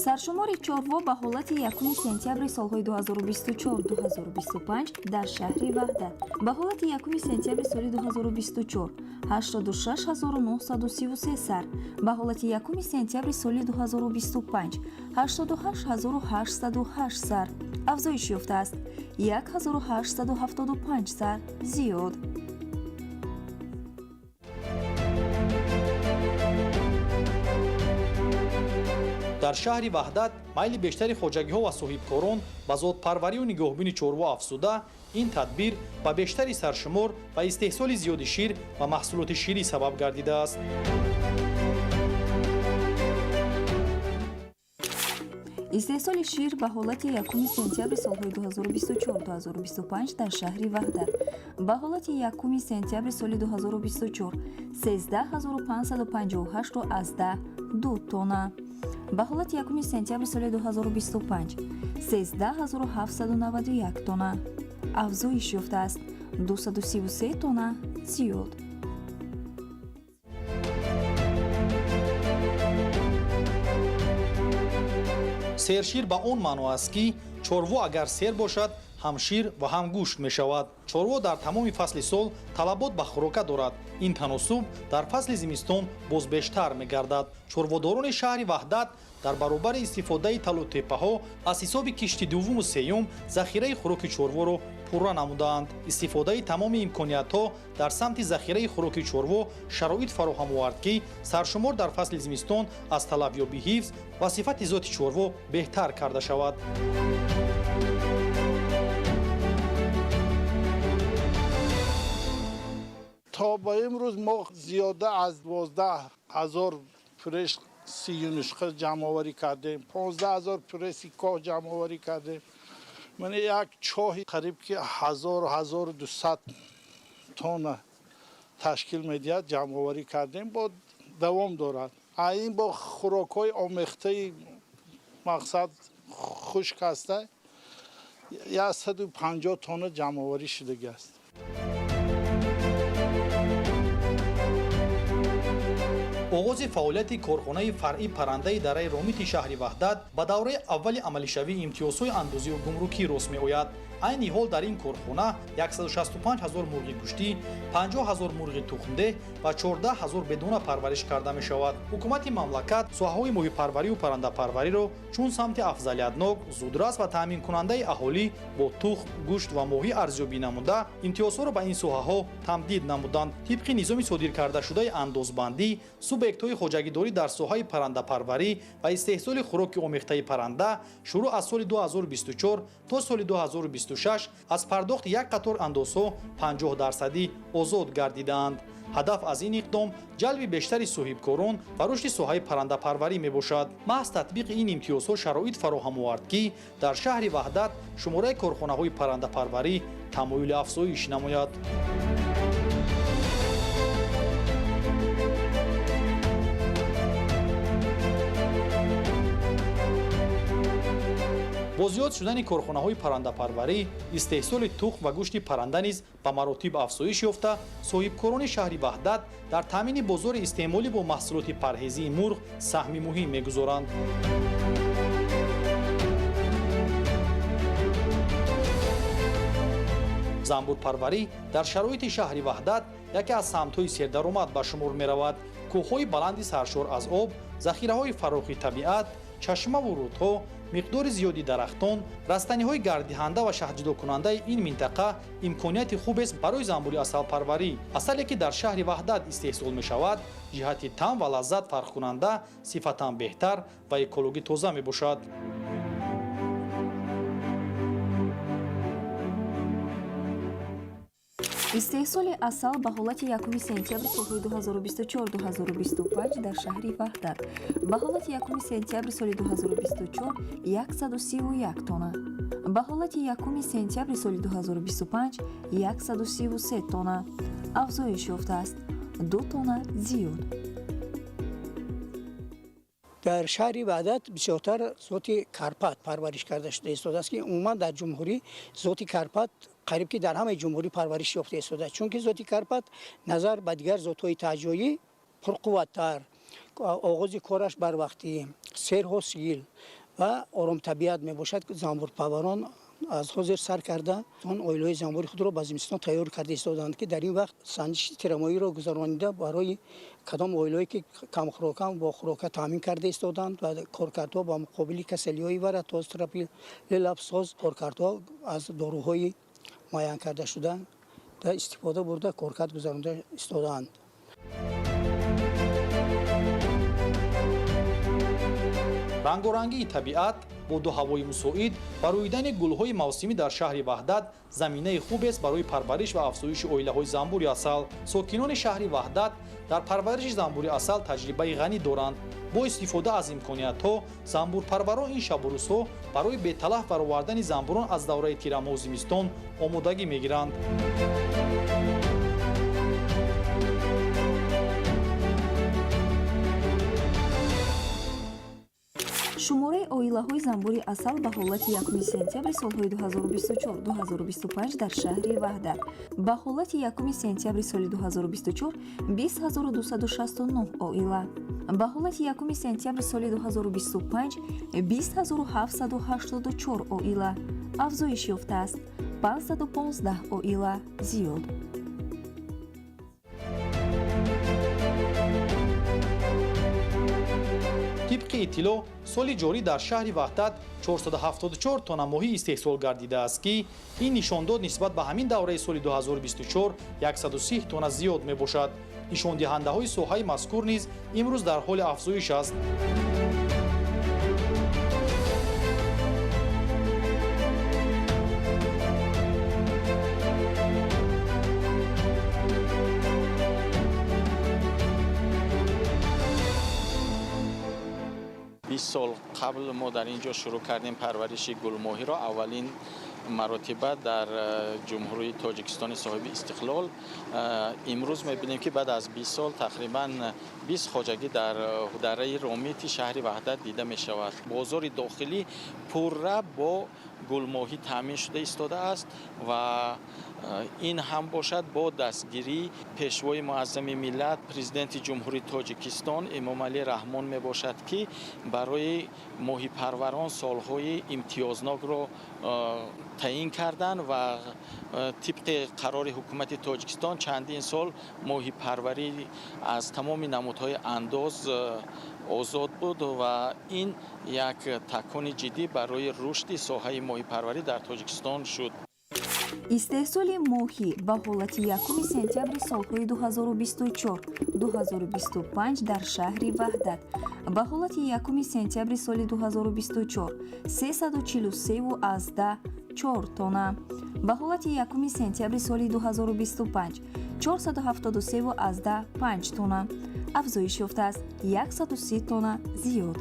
S7: Саршумори чорво ба ҳолати 1 сентябри солҳои 2024-2025 дар шаҳри Ваҳдат: ба ҳолати 1 сентябри соли 2024 86933 сар, ба ҳолати 1 сентябри соли 2025 88808 сар афзоиш ёфтааст, 1875 сар зиёд.
S10: Дар шаҳри Ваҳдат майли бештари хоҷагиҳо ва соҳибкорон ба зодпарварию нигоҳбини чорво афзуда, ин тадбир ба бештари саршумор ва истеҳсоли зиёди шир ва маҳсулоти ширӣ сабаб гардидааст.
S7: Истеҳсоли шир ба ҳолати 1 сентябри солҳои 2024-2025 дар шаҳри Ваҳдат: ба ҳолати 1 сентябри соли 2024 13558,2 тонна, ба ҳолати 1 сентябри соли 2025 13791 тонна афзоиш ёфтааст, 233 тонна зиёд.
S10: Сершир ба он маъно аст, ки чорво агар сер бошад, ҳам шир ва ҳам гӯшт мешавад. Чорво дар тамоми фасли сол талабот ба хӯрока дорад. Ин таносуб дар фасли зимистон боз бештар мегардад. Чорводорони шаҳри Ваҳдат дар баробари истифодаи талутеппаҳо аз ҳисоби кишти дуввуму сеюм захираи хӯроки чорворо пурра намудаанд. Истифодаи тамоми имкониятҳо дар самти захираи хӯроки чорво шароит фароҳам овард, ки саршумор дар фасли зимистон аз талабёбӣ ҳифз ва сифати зоти чорво беҳтар карда шавад.
S14: То ба имрӯз мо зиёда аз 12 000 пуреш сиюнишқа ҷамъоварӣ кардем, 15 000 пуреси коҳ ҷамъоварӣ кардем. Ман як чоҳи қариб ки 1000-1200 тонна ташкил медиҳад ҷамъоварӣ кардем, бо давом дорад. Ин бо хӯрокҳои омехтаи мақсад хушк аста 150 тонна ҷамъоварӣ шудагӣ аст.
S10: Оғози фаъолияти корхонаи фаръи паррандаи дараи Ромити шаҳри Ваҳдат ба давраи аввали амалишавии имтиёзҳои андозию гумрукӣ рост меояд. Айни ҳол дар ин корхона 165 000 мурғи гӯштӣ, 50 000 мурғи тухмдеҳ ва 14 000 бедона парвариш карда мешавад. Ҳукумати мамлакат соҳаҳои моҳипарварию паррандапарвариро чун самти афзалиятнок, зудрас ва таъминкунандаи аҳолӣ бо тухм, гӯшт ва моҳӣ арзёбӣ намуда, имтиёзҳоро ба ин соҳаҳо тамдид намуданд. Тибқи низоми содир кардашудаи андозбандӣ, субъектҳои хоҷагидорӣ дар соҳаи паррандапарварӣ ва истеҳсоли хӯроки омехтаи парранда шурӯъ аз соли 2024 то соли 2026 аз пардохти як қатор андозҳо 50% озод гардидаанд. Ҳадаф аз ин иқдом ҷалби бештари соҳибкорон ва рушди соҳаи паррандапарварӣ мебошад. Маҳз татбиқи ин имтиёзҳо шароит фароҳам овард, ки дар шаҳри Ваҳдат шумораи корхонаҳои паррандапарварӣ тамоюли афзоиш намояд. Бо зиёд шудани корхонаҳои паррандапарварӣ, истеҳсоли тухм ва гӯшти парранда низ ба маротиб афзоиш ёфта, соҳибкорони шаҳри Ваҳдат дар таъмини бозори истеъмолӣ бо маҳсулоти парҳезии мурғ саҳми муҳим мегузоранд. Занбурпарварӣ дар шароити шаҳри Ваҳдат яке аз самтҳои сердаромад ба шумор меравад. Кӯҳҳои баланди саршор аз об, захираҳои фарохи табиат, чашмаву рӯдҳо, миқдори зиёди дарахтон, растаниҳои гардиҳанда ва шаҳдҷудокунандаи ин минтақа имконияти хубест барои занбури асалпарварӣ. Асале ки дар шаҳри Ваҳдат истеҳсол мешавад, ҷиҳати таъм ва лаззат фарқкунанда, сифатан беҳтар ва экологӣ тоза мебошад.
S7: Истеҳсоли асал ба ҳолати 1 сентябри солҳои 2024-2025 дар шаҳри Ваҳдат ба ҳолати 1 сентябри соли 2024 131 тонна, ба ҳолати 1 сентябри соли 2025 133 тонна афзоиш ёфтааст, 2 тонна зиёд.
S1: Дар шаҳри Ваҳдат бисёртар зоти Карпат парвариш карда шуда истодааст, ки умуман дар ҷумҳурӣ зоти Карпат қариб ки дар ҳамаи ҷумҳурӣ парвариш ёфта истодааст, чунки зоти Карпат назар ба дигар зотҳои таҳҷоӣ пурқувваттар, оғози кораш барвақтӣ, серҳосил ва оромтабиат мебошад. Занбурпарварон аз ҳозир сар карда он оилаҳои занбури худро ба зимистон тайёр карда истоданд, ки дар ин вақт санҷиши тирамоиро гузаронида барои кадом оилаҳое ки камхӯрокам бо хӯрока таъмин карда истоданд ва коркардҳо ба муқобили касалиҳои варатоз, тропилелапсоз коркардҳо аз доруҳои муайян карда шуда истифода бурда коркард гузаронида истодаанд.
S10: Рангорангии табиат, боду ҳавои мусоид ва рӯидани гулҳои мавсимӣ дар шаҳри Ваҳдат заминаи хубест барои парвариш ва афзоиши оилаҳои занбури асал. Сокинони шаҳри Ваҳдат дар парвариши занбури асал таҷрибаи ғанӣ доранд. Бо истифода аз имкониятҳо занбурпарварон ин шабу рӯзҳо барои беталаф баровардани занбурон аз давраи тирамоҳу зимистон омодагӣ мегиранд.
S7: Шумораи оилаҳои занбури асал ба ҳолати 1 сентябри солҳои 2024-2025 дар шаҳри Ваҳдат. Ба ҳолати 1 сентябри соли 2024 20 269 оила. Ба ҳолати 1 сентябри соли 2025 20 784 оила. Афзоиш ёфтааст, 515 оила зиёд.
S10: Тибқи иттилоъ, соли ҷорӣ дар шаҳри Ваҳдат 474 тонна моҳӣ истеҳсол гардидааст, ки ин нишондод нисбат ба ҳамин давраи соли 2024 130 тонна зиёд мебошад. Нишондиҳандаҳои соҳаи мазкур низ имрӯз дар ҳоли афзоиш аст.
S2: 20 сол қабл мо дар ин ҷо шурӯъ кардем парвариши гулмоҳиро, аввалин маротиба дар Ҷумҳурии Тоҷикистони соҳиби истиқлол. Имрӯз мебинем, ки баъд аз 20 сол тақрибан 20 хоҷагӣ дар дараи Ромити шаҳри Ваҳдат дида мешавад. Бозори дохилӣ пурра бо гулмоҳӣ таъмин шуда истодааст ва ин ҳам бошад бо дастгирии Пешвои муаззами миллат, Президенти Ҷумҳурии Тоҷикистон Эмомалӣ Раҳмон мебошад, ки барои моҳипарварон солҳои имтиёзнокро таъин карданд ва тибқи қарори Ҳукумати Тоҷикистон чандин сол моҳипарварӣ аз тамоми намудҳои андоз озод буд ва ин як такони ҷиддӣ барои рушди соҳаи моҳипарварӣ дар Тоҷикистон шуд.
S7: Истеҳсоли моҳӣ ба ҳолати 1 сентябри солҳои 2024-2025 дар шаҳри Ваҳдат. Ба ҳолати 1 сентябри соли 2024 343,4 тонна. Ба ҳолати 1 сентябри соли 2025 473,5 тонна. Афзоиш ёфтааст, 130 тонна зиёд.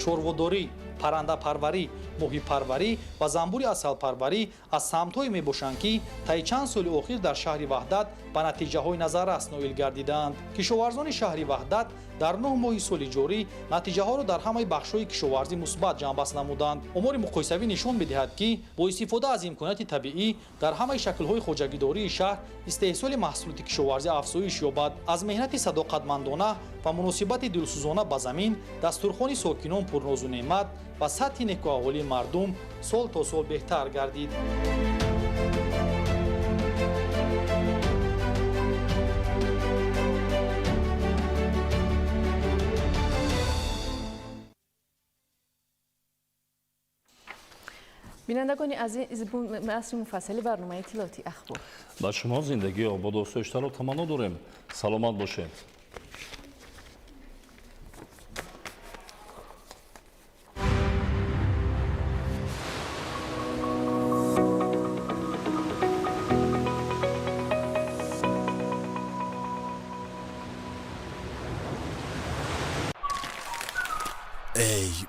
S10: Чорводорӣ, паррандапарварӣ, моҳипарварӣ ва занбури асалпарварӣ аз самтҳое мебошанд, ки таи чанд соли охир дар шаҳри Ваҳдат ба натиҷаҳои назаррас ноил гардидаанд. Кишоварзони шаҳри Ваҳдат дар 9 моҳи соли ҷорӣ натиҷаҳоро дар ҳамаи бахшҳои кишоварзӣ мусбат ҷамъбаст намуданд. Омори муқоисавӣ нишон медиҳад, ки бо истифода аз имконияти табиӣ дар ҳамаи шаклҳои хоҷагидории шаҳр истеҳсоли маҳсулоти кишоварзӣ афзоиш ёбад. Аз меҳнати садоқатмандона ва муносибати дилсӯзона ба замин дастурхони сокинон пурнозу неъмат ва сатҳи некуаҳволии мардум сол то сол беҳтар гардид.
S15: Бинандагони азиз, асри муфассали барномаи иттилоотии Ахбор.
S8: Ба шумо зиндагии ободу осоиштаро таманно дорем. Саломат бошед.
S16: Эй.